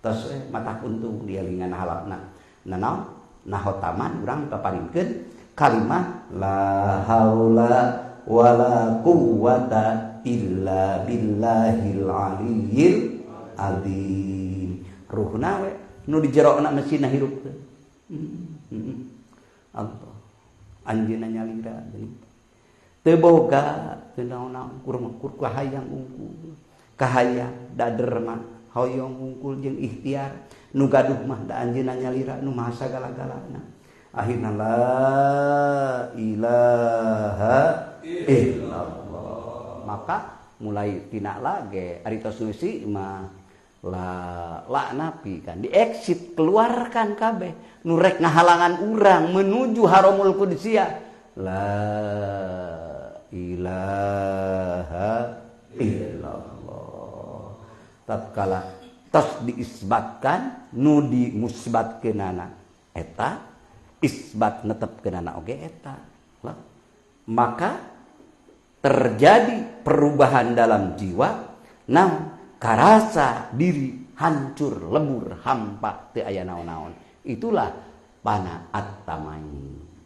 Tos we mata untung dielingan halapna. Nanaon? Nahotaman urang paparingkeun kalimah la haula wala quwwata illa billahil aliyyil azim. Ruhna we nu di jerona mesinna hirupkeun. Allah anjeunna nyalira geuning. Teu boga teu naon-naon kur kahayang unggul. Kahayang da derma hoyong unggul jeung ikhtiar nu gaduh mah da anjeunna nyalira nu maha sagala-galana. Akhirna la ilaha illallah. Maka mulai tina lage ari tos ngeusi mah la la napi kan di exit keluarkan kabeh nu rek ngahalangan urang menuju haramul qudsiyah la ilaha illallah. Tatkala tos diisbatkan nu dimusbatkeunana eta isbat netepkeunana oge eta lah. Maka terjadi perubahan dalam jiwa, nah karasa diri hancur lebur hampa teu aya naon-naon. Itulah pana at-tamai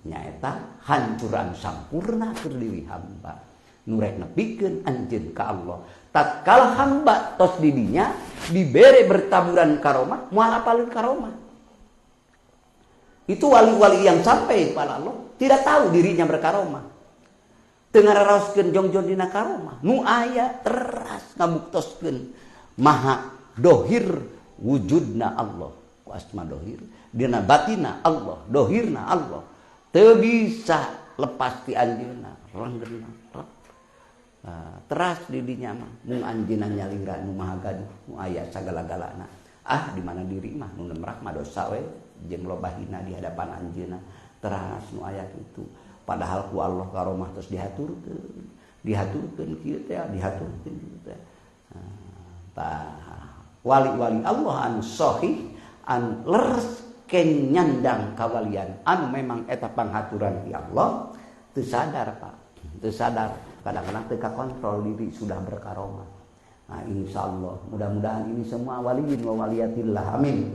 nyaeta hancuran sampurna keur diri hamba nu rek nepikeun anjeun ka Allah. Tatkala hamba tos di dinya dibere bertaburan karomah, moal apaleun karomah. Itu wali-wali yang sampai kepada Allah tidak tahu dirinya berkaromah. Teu ngararaoskeun jongjon dina karomah, nu aya teras ngabuktoskeun maha dohir wujudna Allah. Ku asma dohir, dina batina Allah, dohirna Allah. Teu bisa lepas ti anjeunna, renggeuna. Teras di dinya mah mung anjeunna nyalira nu maha gaduh, nu aya sagala-galana. Ah, di mana diri mah nu nemrak mah dosa we jeung loba hina di hadapan anjeunna. Teras nu aya kitu. Padahal ku Allah karomah terus dihaturkeun, dihaturkeun kieu teh, dihaturkeun kieu teh. Tah wali-wali Allah anu sahih, anu leres kenyandang kawalian, anu memang eta panghaturan ti Allah, teu sadar Pak, teu sadar. Kadang-kadang teu kakontrol diri sudah berkaromah. Nah, insyaallah mudah-mudahan ini semua waliyin wa waliyatillah. Amin.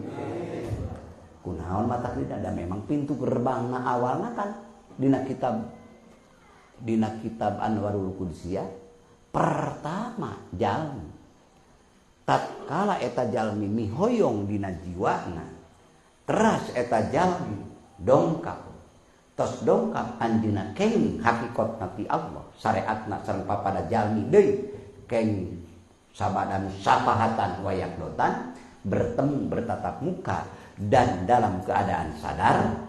Kunaon mata tidak ada memang pintu gerbangna awalna kan dina kitab Anwarul Qudsiyah pertama jalmi tatkala eta jalmi mihoyong dina jiwana teras eta jalmi dongkap tos dongkap anjeunna keng hakikatna ti Allah syariatna sareng papada jalmi deui keng sabadan safahatan wayakdotan bertemu bertatap muka dan dalam keadaan sadar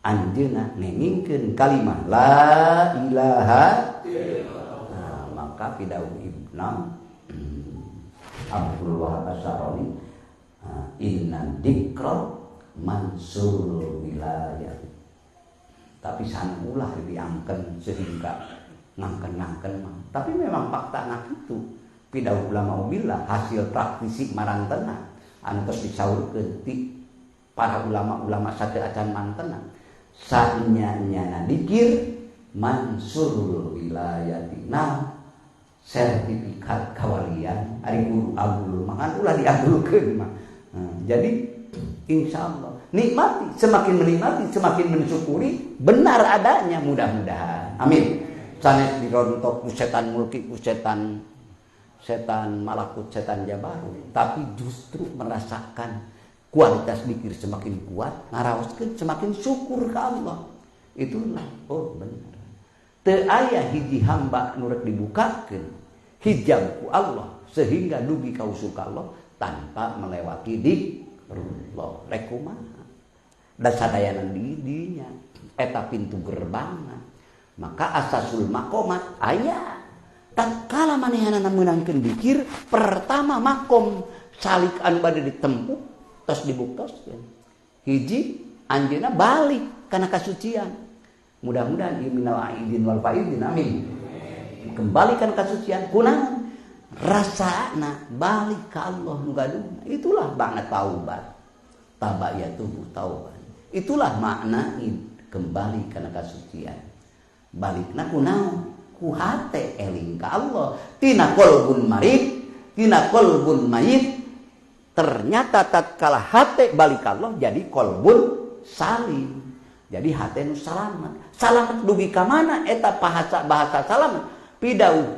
anjeunna nengingkeun kalimah la ilaha illallah. Nah, maka pidauh Ibnu Abdul Wahab Asy-Syarani inna dzikra mansurul wilayah. Tapi san ulah diangken sehingga ngangken-ngangken mah. Tapi memang faktana kitu. Pidauh ulama billah hasil praktisi marantena anu tos disaurkeun ti para ulama-ulama sateu acan mantena. Sanya-nyana dikir mansurul wilayati. Nah, sertifikat kawalian ari guru agul mah ulah diagulkeun mah. Nah, jadi insyaallah nikmati, semakin menikmati semakin mensyukuri benar adanya mudah-mudahan. Amin. Sanes dirontok ku setan mulki, ku setan setan malakut, setan jabarut, tapi justru merasakan kualitas dikir semakin kuat, ngaraoskeun semakin syukur ke Allah. Itulah, oh benar. Teu aya hiji hamba nu rek dibukakeun hijab ku Allah sehingga dugi ka usul ka Allah tanpa melewati dikrullah. Rek kumaha? Da sadayana di dinya eta pintu gerbangna. Maka asasul maqamat aya. Tatkala manehanana meunangkeun dikir, pertama makom salik anu bade ditempuh tos dibuktoskeun. Hiji anjeunna balik kana kasucian. Mudah-mudahan ieu minal aidin wal faizin. Amin. Kembalikan kasucian kunaon? Rasana balik ka Allah nu gaduhna. Itulah makna taubat. Taba ya tubuh taubat. Itulah makna kembali kana kasucian. Balikna kunaon? Ku hate eling ka Allah. Tina qalbun marid, tina qalbun mayit Ternyata tatkala hate balik Allah jadi kolbun salim. Jadi hate nu salamet. Salamet dugi ka mana eta bahasa salamet? Pidauh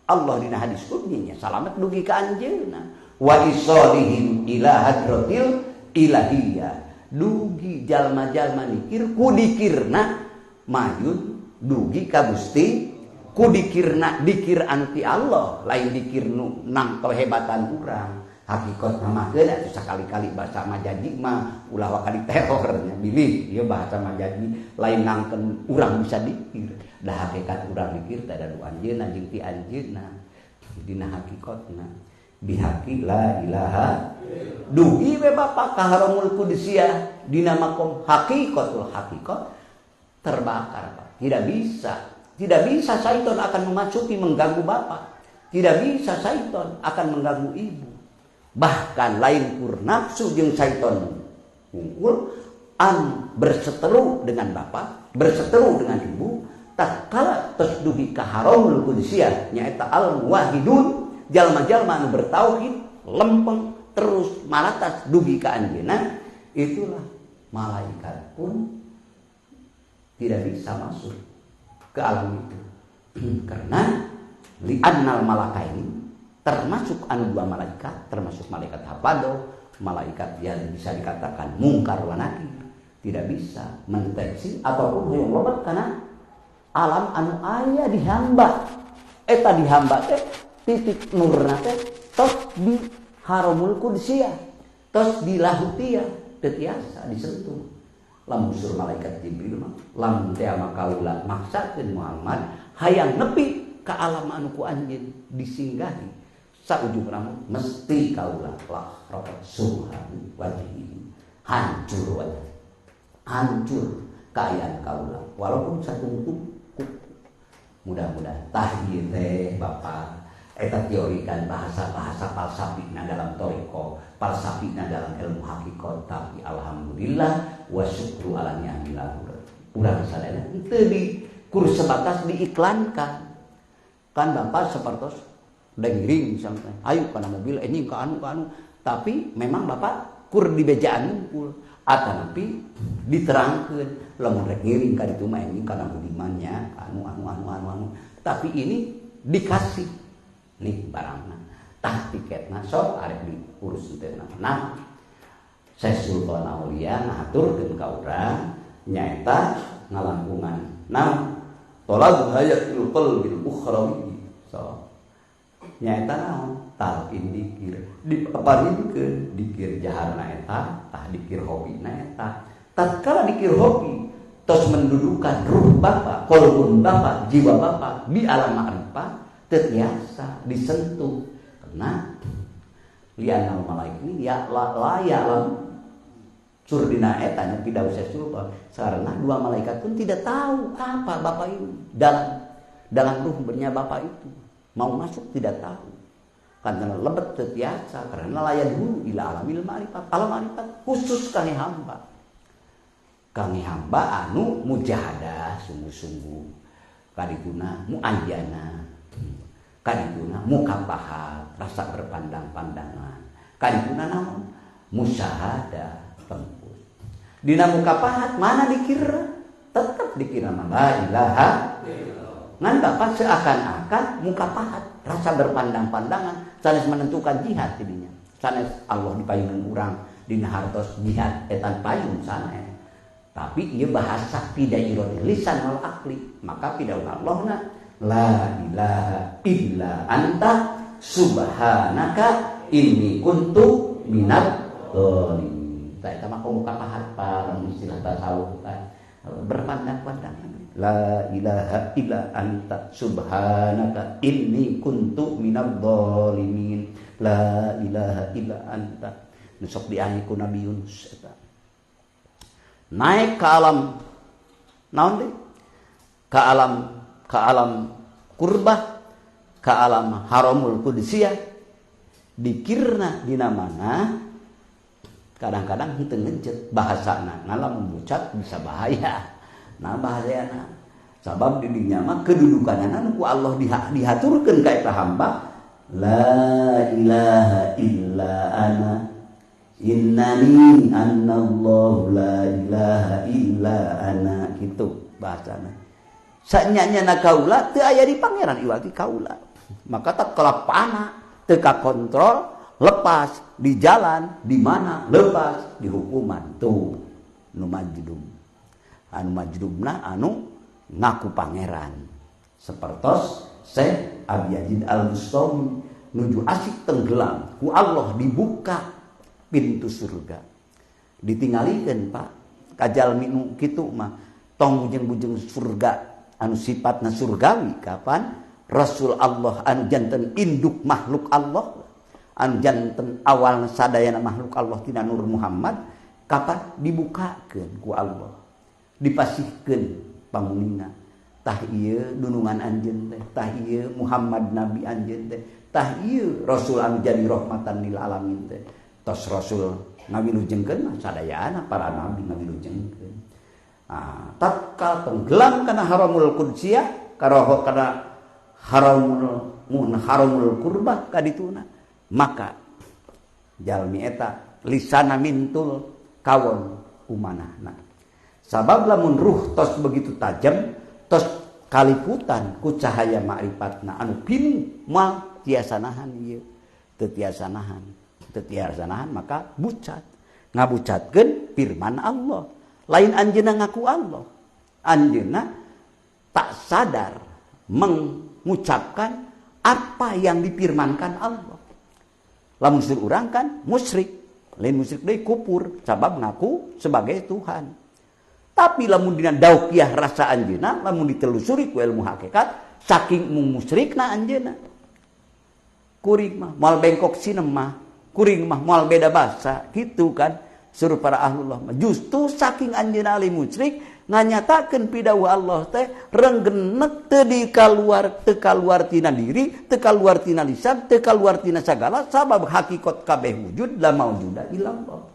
Allah dina hadis qudsi nya salamet dugi ka anjeunna. Wa isolihim ila hadratil ilahiyah. Dugi jalma-jalma nikir ku dikirna mayun dugi ka Gusti, ku dikirna dikir anu ti Allah, lain dikir nu nang kehebatan urang. Hakikat mah keun atuh sakali-kali bahasa majaji mah ulah waka diteror nya bilih ieu bahasa majaji lain nangkeun urang bisa dikir. Da hakikat urang dikir teh da nu anjeunna jeung ti anjeunna dina hakikatna. Bihaqi la ilaha dugi we bapak ka haramul qudusiyah dina makom hakikatul hakikat terbakar Pak. Tidak bisa. Tidak bisa syaitan akan memasuki mengganggu bapak. Tidak bisa syaitan akan mengganggu ibu. Bahkan lain kur nafsu jeung syaitan unggul an berseteru dengan bapak, berseteru dengan ibu, tatkala tos dugi ka haramul qudusiyah nyaeta al muwahhidun, jalma-jalma anu bertauhid lempeng terus maratas dugi ka anjeunna, itulah malaikat pun tidak bisa masuk ke alam itu. Karena li'annal malakaini termasuk anu dua malaikat, termasuk malaikat hafado, malaikat yang bisa dikatakan mungkar wa nakir, tidak bisa mendeteksi ataupun hoyong lobet karena alam anu aya di hamba. Eta di hamba teh titik nurna teh tos di haramul qudsiyah, tos di lahutiyah, teu tiasa disentuh. Lamun sur malaikat Jibril mah lamun teh ama kaula maksakeun Muhammad hayang nepi ka alam anu ku anjeun disinggahi saujung rambut mesti kaula lah rokok subhan wajhi hancur wajah hancur kaayaan kaula walaupun satu kuku. Mudah-mudahan tah ieu teh bapak eta teori kan bahasa-bahasa falsafina dalam toriko, falsafina dalam ilmu hakikat, tapi alhamdulillah wa syukru ala ni'amillah. Urang sadaya teu di kur sebatas diiklankan. Kan bapak sapertos dengiring misalnya, ayo kana mobil ini ka anu ka anu, tapi memang bapak kur dibejaan ngumpul atanapi diterangkeun lamun rek ngiring ka ditu mah anjing kana budimannya anu anu anu anu anu, tapi ini dikasih nih barangna tah tiketna sok arek diurus teh. Nah, Syekh Sultan Aulia ngaturkeun ka urang nyaeta ngalangkungan naon talab hayatul qalbil ukhrawi, so nyaeta naon talqin dikir dipaparinkeun dikir jaharna eta tah dikir hobina eta. Tatkala dikir hobi tos mendudukan ruh bapak, kolbun bapak, jiwa bapak di alam ma'rifah teu tiasa disentuh karena lianal malaik ini ya la ya alam surdina eta nya tidak usah sultan karena dua malaikat pun tidak tahu apa bapak ini dalam ruhnya bapak itu mau masuk tidak tahu karena lebet teu tiasa karena layan dulu ila alamil ma'rifat, alam ma'rifat khusus kangge hamba, kangge hamba anu mujahadah sungguh-sungguh kadituna muayyana kadituna mukapahat rasa berpandang-pandangan kadituna naon musyahadah tempus dina mukapahat mana dikira tetap dikira la ilaha ngan bapak seakan-akan mukapahat rasa berpandang-pandangan sanes menentukan jihad tidinya sanes Allah dipayungan urang dina hartos jihad etan payung sanes tapi ieu bahasa tidak ironi lisan wal akli maka pidauh Allahna la ilaha illa anta subhanaka inni kuntu minadh dhalimin. Tah eta mah muka pahat lamun istilah tasawuf berpandang-pandangan la ilaha illa anta subhanaka inni kuntu minadh dhalimin la ilaha illa anta. Nu sok diangi ku Nabi Yunus eta naik ke alam naon deui ke alam kurbah, ke alam haramul qudsiyah, dikirna dina mana kadang-kadang henteu ngejet bahasana ngalam bucat bisa bahaya. Nah bahayana sabab di dinya mah kedudukanana ku Allah dihaturkeun ka eta hamba La ilaha illa ana innani annallahu la ilaha illa ana, gitu bahasana. Sanyanya kaula teu aya di pangeran iwati kaula. Maka tatkala pana teu kakontrol, lepas di jalan di mana lepas di hukuman tuh nu majdub. Anu majdubna anu ngaku pangeran. Sepertos Syekh Abi Yazid Al-Bustami nuju asik tenggelam ku Allah dibuka pintu surga. Ditinggalikeun Pak kajalmi nu kitu mah tong bujeng-bujeng surga anu sifatna surgawi kapan Rasul Allah anu janten induk makhluk Allah anu janten awalna sadayana makhluk Allah tina Nur Muhammad kapan dibukakeun ku Allah dipasihkeun pangunina tah ieu dunungan anjeun teh tah ieu Muhammad nabi anjeun teh tah ieu Rasul anu jadi rahmatan lil alamin teh tos Rasul ngawilujengkeun mah sadayana para nabi ngawilujengkeun. Tatkala tenggelam kana haramul qudsiyah karoho kana haramul mun haramul qurbah kadituna maka jalmi eta lisana mintul kawon umanahna. Sabab lamun ruh tos begitu tajam tos kaliputan ku cahaya ma'rifatna anu pinu moal tiasa nahan ieu teu tiasa nahan teu tiasa nahan maka bucat ngabucatkeun firman Allah. Lain anjeunna ngaku Allah, anjeunna tak sadar mengucapkan apa yang difirmankan Allah. Lamun seur urang kan musyrik, lain musyrik deui kufur sabab ngaku sebagai Tuhan. Tapi lamun dina daukiah rasa anjeunna, lamun ditelusuri ku ilmu hakikat, saking musyrikna anjeunna. Kuring mah moal bengkok sinemah, kuring mah moal beda basa, gitu kan. Suruh para ahlullah justru saking anjeunna ahli musyrik nganyatakeun pidawuh Allah teh renggenek teu dikaluar teu kaluar tina diri teu kaluar tina lisan teu kaluar tina sagala sabab hakikat kabeh wujud la maujuda illallah.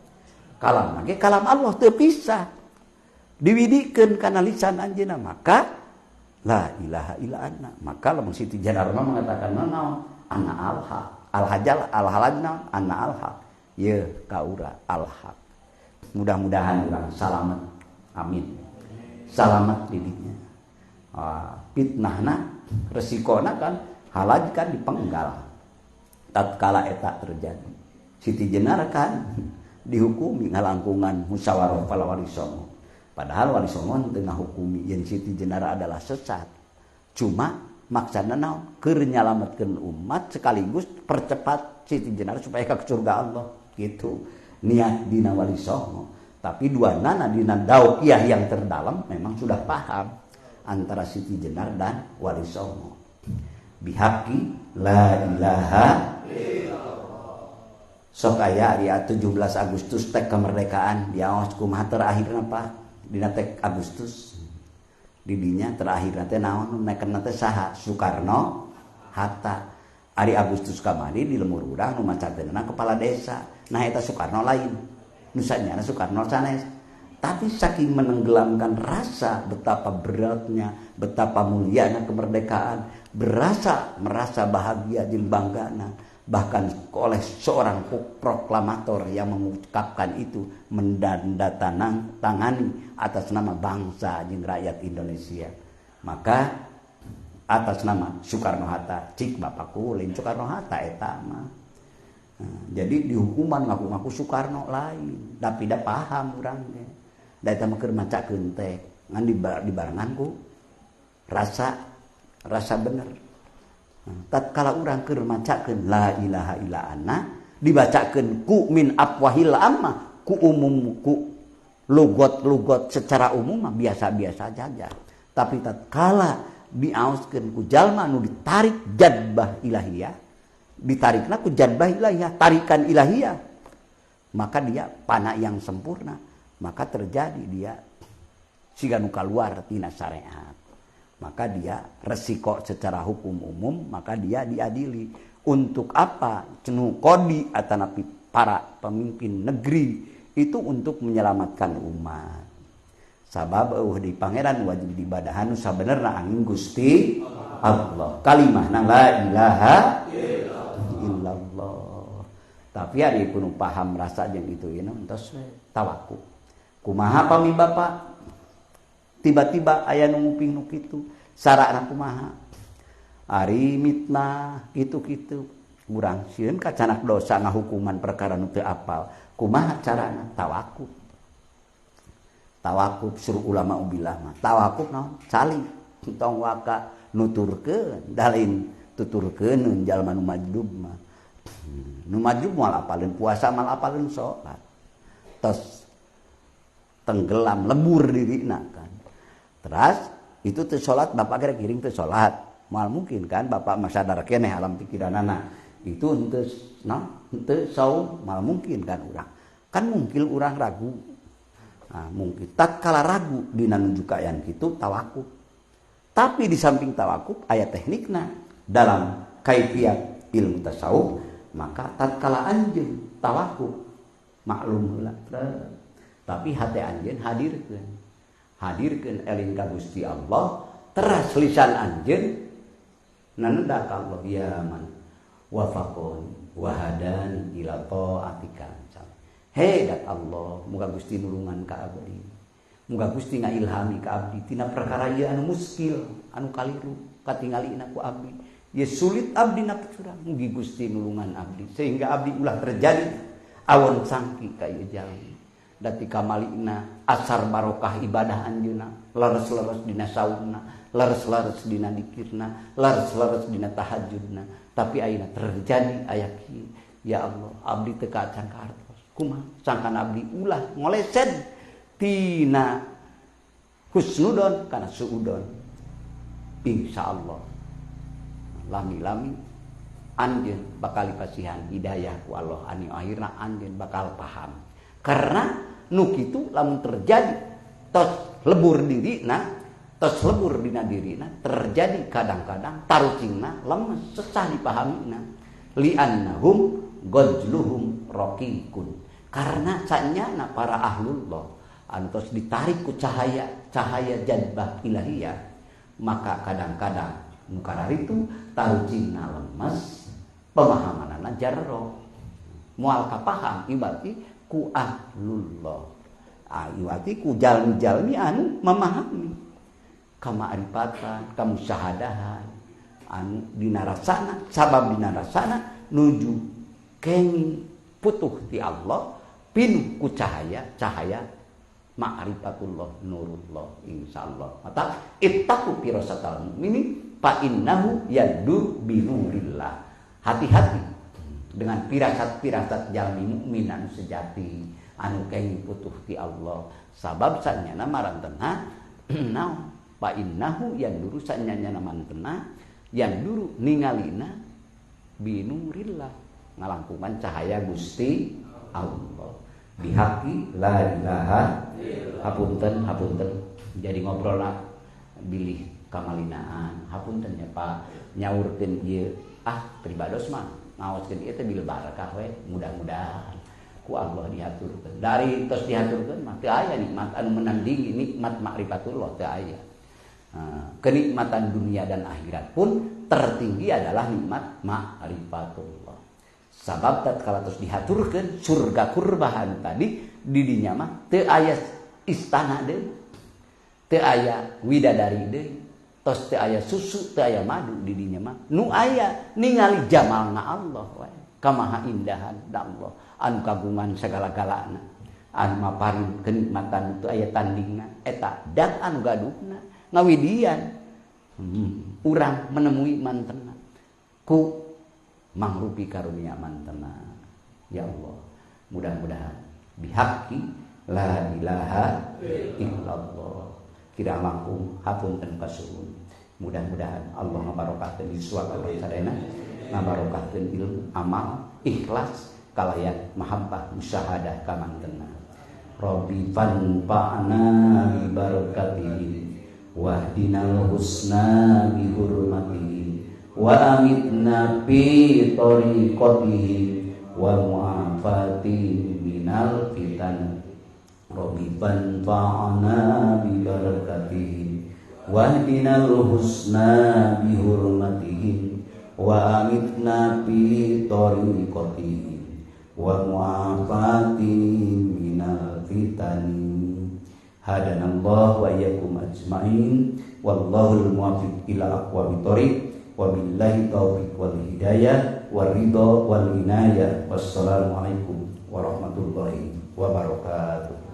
Kalam ge kalam Allah teu pisah diwidikeun kana lisan anjeunna maka la ilaha illa anna. Maka lamun Siti Jenar mah mengatakan naon ana alhaq alhajal alhalajna ana alhaq ye kaura alhaq. Mudah-mudahan urang salamet. Amin. Salamet didinya. Fitnahna resikona kan halaj kan dipenggal. Tatkala eta terjadi. Siti Jenar kan dihukumi ngalangkungan musyawarah para wali songo. Padahal wali songo teu ngahukumi yen Siti Jenar adalah sesat. Cuma maksana naon keur nyalametkeun umat sekaligus percepat Siti Jenar supaya ka surga Allah gitu. Niat dina wali songo. Tapi dua nana dina daukiah yang terdalam memang sudah paham antara Siti Jenar dan wali songo. Bihaqi la ilaha illallah. Sok aya di 17 Agustus tek kemerdekaan diaos kumaha terakhirna Pak dina tek Agustus. Didinya terakhirna teh naon neken teh saha Soekarno Hatta. Ari Agustus kamari di lemur urang nu macakeunna kepala desa. Nah eta Soekarno lain. Nu sanyana Soekarno sanes. Tapi saking menenggelamkan rasa betapa beratnya, betapa mulianya kemerdekaan, berasa merasa bahagia jeung banggana, bahkan oleh seorang proklamator yang mengungkapkan itu menandatangani atas nama bangsa jeung rakyat Indonesia. Maka atas nama Soekarno Hatta, cik bapakku lain Soekarno Hatta eta mah. Nah, jadi dihukuman ngaku-ngaku Soekarno lain, tapi da paham urang ge. Da eta mah keur macakeun teh, ngan dibarengan ku rasa bener. Nah, tatkala urang keur macakeun la ilaha illa anna, dibacakeun ku min afwahil ammah, ku umum ku lugot-lugot secara umum mah biasa-biasa saja. Tapi tatkala diaoskeun ku jalma nu ditarik jadbah ilahiyah, ditarikna ku jadbah ilahiyah, tarikan ilahiyah, maka dia panah yang sempurna, maka terjadi dia siga nu kaluar tina syariat, maka dia resiko secara hukum umum, maka dia diadili. Untuk apa cenu kodi atanapi para pemimpin negeri itu untuk menyelamatkan umat. Sabab eueuh di pangeran wajib diibadahan nu sabenerna angin Gusti Allah. Kalimahna la ilaha illallah. Tapi ari kudu paham rasa jeung itu ieu entos we tawakuf. Kumaha pami bapak tiba-tiba aya nu nguping nu kitu, sarana kumaha? Ari mitnah kitu-kitu. Urang sieun kacanak dosa ngahukuman perkara nu teu apal. Kumaha carana? Tawakuf. Tawakuf suruh ulama ubilah mah. Tawakuf naon? Cali tong waka nuturkeun, dalin tuturkeun jalma nu majdub mah. Nu majdub moal apaleun puasa, moal apaleun salat. Tos tenggelam lebur dirina kan. Teras itu teu salat bapak kira kiring teu salat. Moal mungkin kan bapak mah sadar keneh alam pikiranana. Itu henteu naon? Henteu saum moal mungkin kan urang. Kan mungkin urang ragu. Nah, mungkin tatkala ragu dina nuju kaayaan kitu tawakuf. Tapi di samping tawakuf aya teknikna dalam kaifiat ilmu tasawuf, maka tatkala anjeun tawakuf maklum heula, tapi hate anjeun hadirkeun. Hadirkeun eling ka Gusti Allah, teras lisan anjeun nanenda ka Allah ya man wafaqon wahadan ila taatika. Hei dat Allah, muga Gusti nulungan ka abdi. Muga Gusti ngailhami ka abdi tina perkara ieu anu muskil, anu kaliru, katingalina ku abdi. Ye sulit abdi na curang, mugi Gusti nulungan abdi sehingga abdi ulah terjadi awon sangki ka ieu jalmi. Dati kamalina asar barokah ibadah anjeunna, leres-leres dina saumna, leres-leres dina dikirna, leres-leres dina tahajudna. Tapi ayeuna terjadi aya kieu. Ya Allah, abdi teu kacan ka artos. Kumaha sangkan abdi ulah ngolesed tina husnudon kana suudon. Insyaallah lami-lami anjeun bakal dipasihan hidayah ku Allah anu akhirna anjeun bakal paham. Karena nu kitu lamun terjadi tos lebur dirina, tos lebur dina dirina, terjadi kadang-kadang tarucingna lemes sesah dipahamina. Li'annahum gojluhum raqiqun. Karena sanyana para ahlullah anu tos ditarik ku cahaya cahaya jadbah ilahiyah, maka kadang-kadang nu kararitu tarucingna lemes, pemahamanana jarro, moal kapaham ibarti ku ahlullah. Iwati ku jalmi-jalmi anu memahami kamaarifatan, kamusyahadahan anu dina rasana, sabab dina rasana nuju kenging putuh ti Allah pinuh ku cahaya cahaya ma'rifatullah nurullah insyaallah. Mata ittaqu firasatal mukminin fa innahu yaddu binurillah. Hati-hati dengan firasat-firasat jalmi mukmin anu sejati anu kenging putuh ti Allah, sabab sanyana marantena naon fa innahu yaduru sanyana mantena yaduru ningalina binurillah, ngalangkungan cahaya Gusti Allah. Bihaqi la ilaha hapunten hapunten jadi ngobrol lah bilih kamalinaan hapunten ya Pak nyaurkeun ieu ah pribados mah ngaoskeun ieu teh bil barakah we, mudah-mudahan ku Allah dihaturkeun. Dari tos dihaturkeun mah teu aya nikmat anu menandingi nikmat ma'rifatullah, teu aya. Nah, kenikmatan dunia dan akhirat pun tertinggi adalah nikmat ma'rifatullah. Sabab tatkala tos dihaturkeun surga kurbahan tadi di dinya mah teu aya istana deui, teu aya widadari deui, tos teu aya susu, teu aya madu di dinya mah. Nu aya ningali jamalna Allah we, kamaha indahan Allah anu kagungan sagala-galana, anu maparin kenikmatan teu aya tandingna, eta dan anu gaduhna ngawidian urang menemui mantena ku mangrupi karunia mantena. Ya Allah, mudah-mudahan bihaqi la ilaha illallah. Kira langkung hapunten kasuhun. Mudah-mudahan Allah ngabarokahkeun yuswa urang sadayana, ngabarokahkeun ilmu, amal, ikhlas, kalayan mahabbah, musyahadah ka mantena. Rabbi fanfa'na bi barakatihi wahdinal husna bi hurmatihi wa amitna fi tariqatihi wa mu'afati minal fitan. Rabbi fanfa'na bi barakatihi wahdinal husna bi hurmatihi wa amitna fi tariqatihi wa mu'afati minal fitani. Hadanallahu wa iyyakum ajmain, wallahul muwaffiq ila aqwamit thoriq, wabillahi taufiq wal hidayah war ridha wal inayah. Wassalamualaikum warahmatullahi wabarakatuh.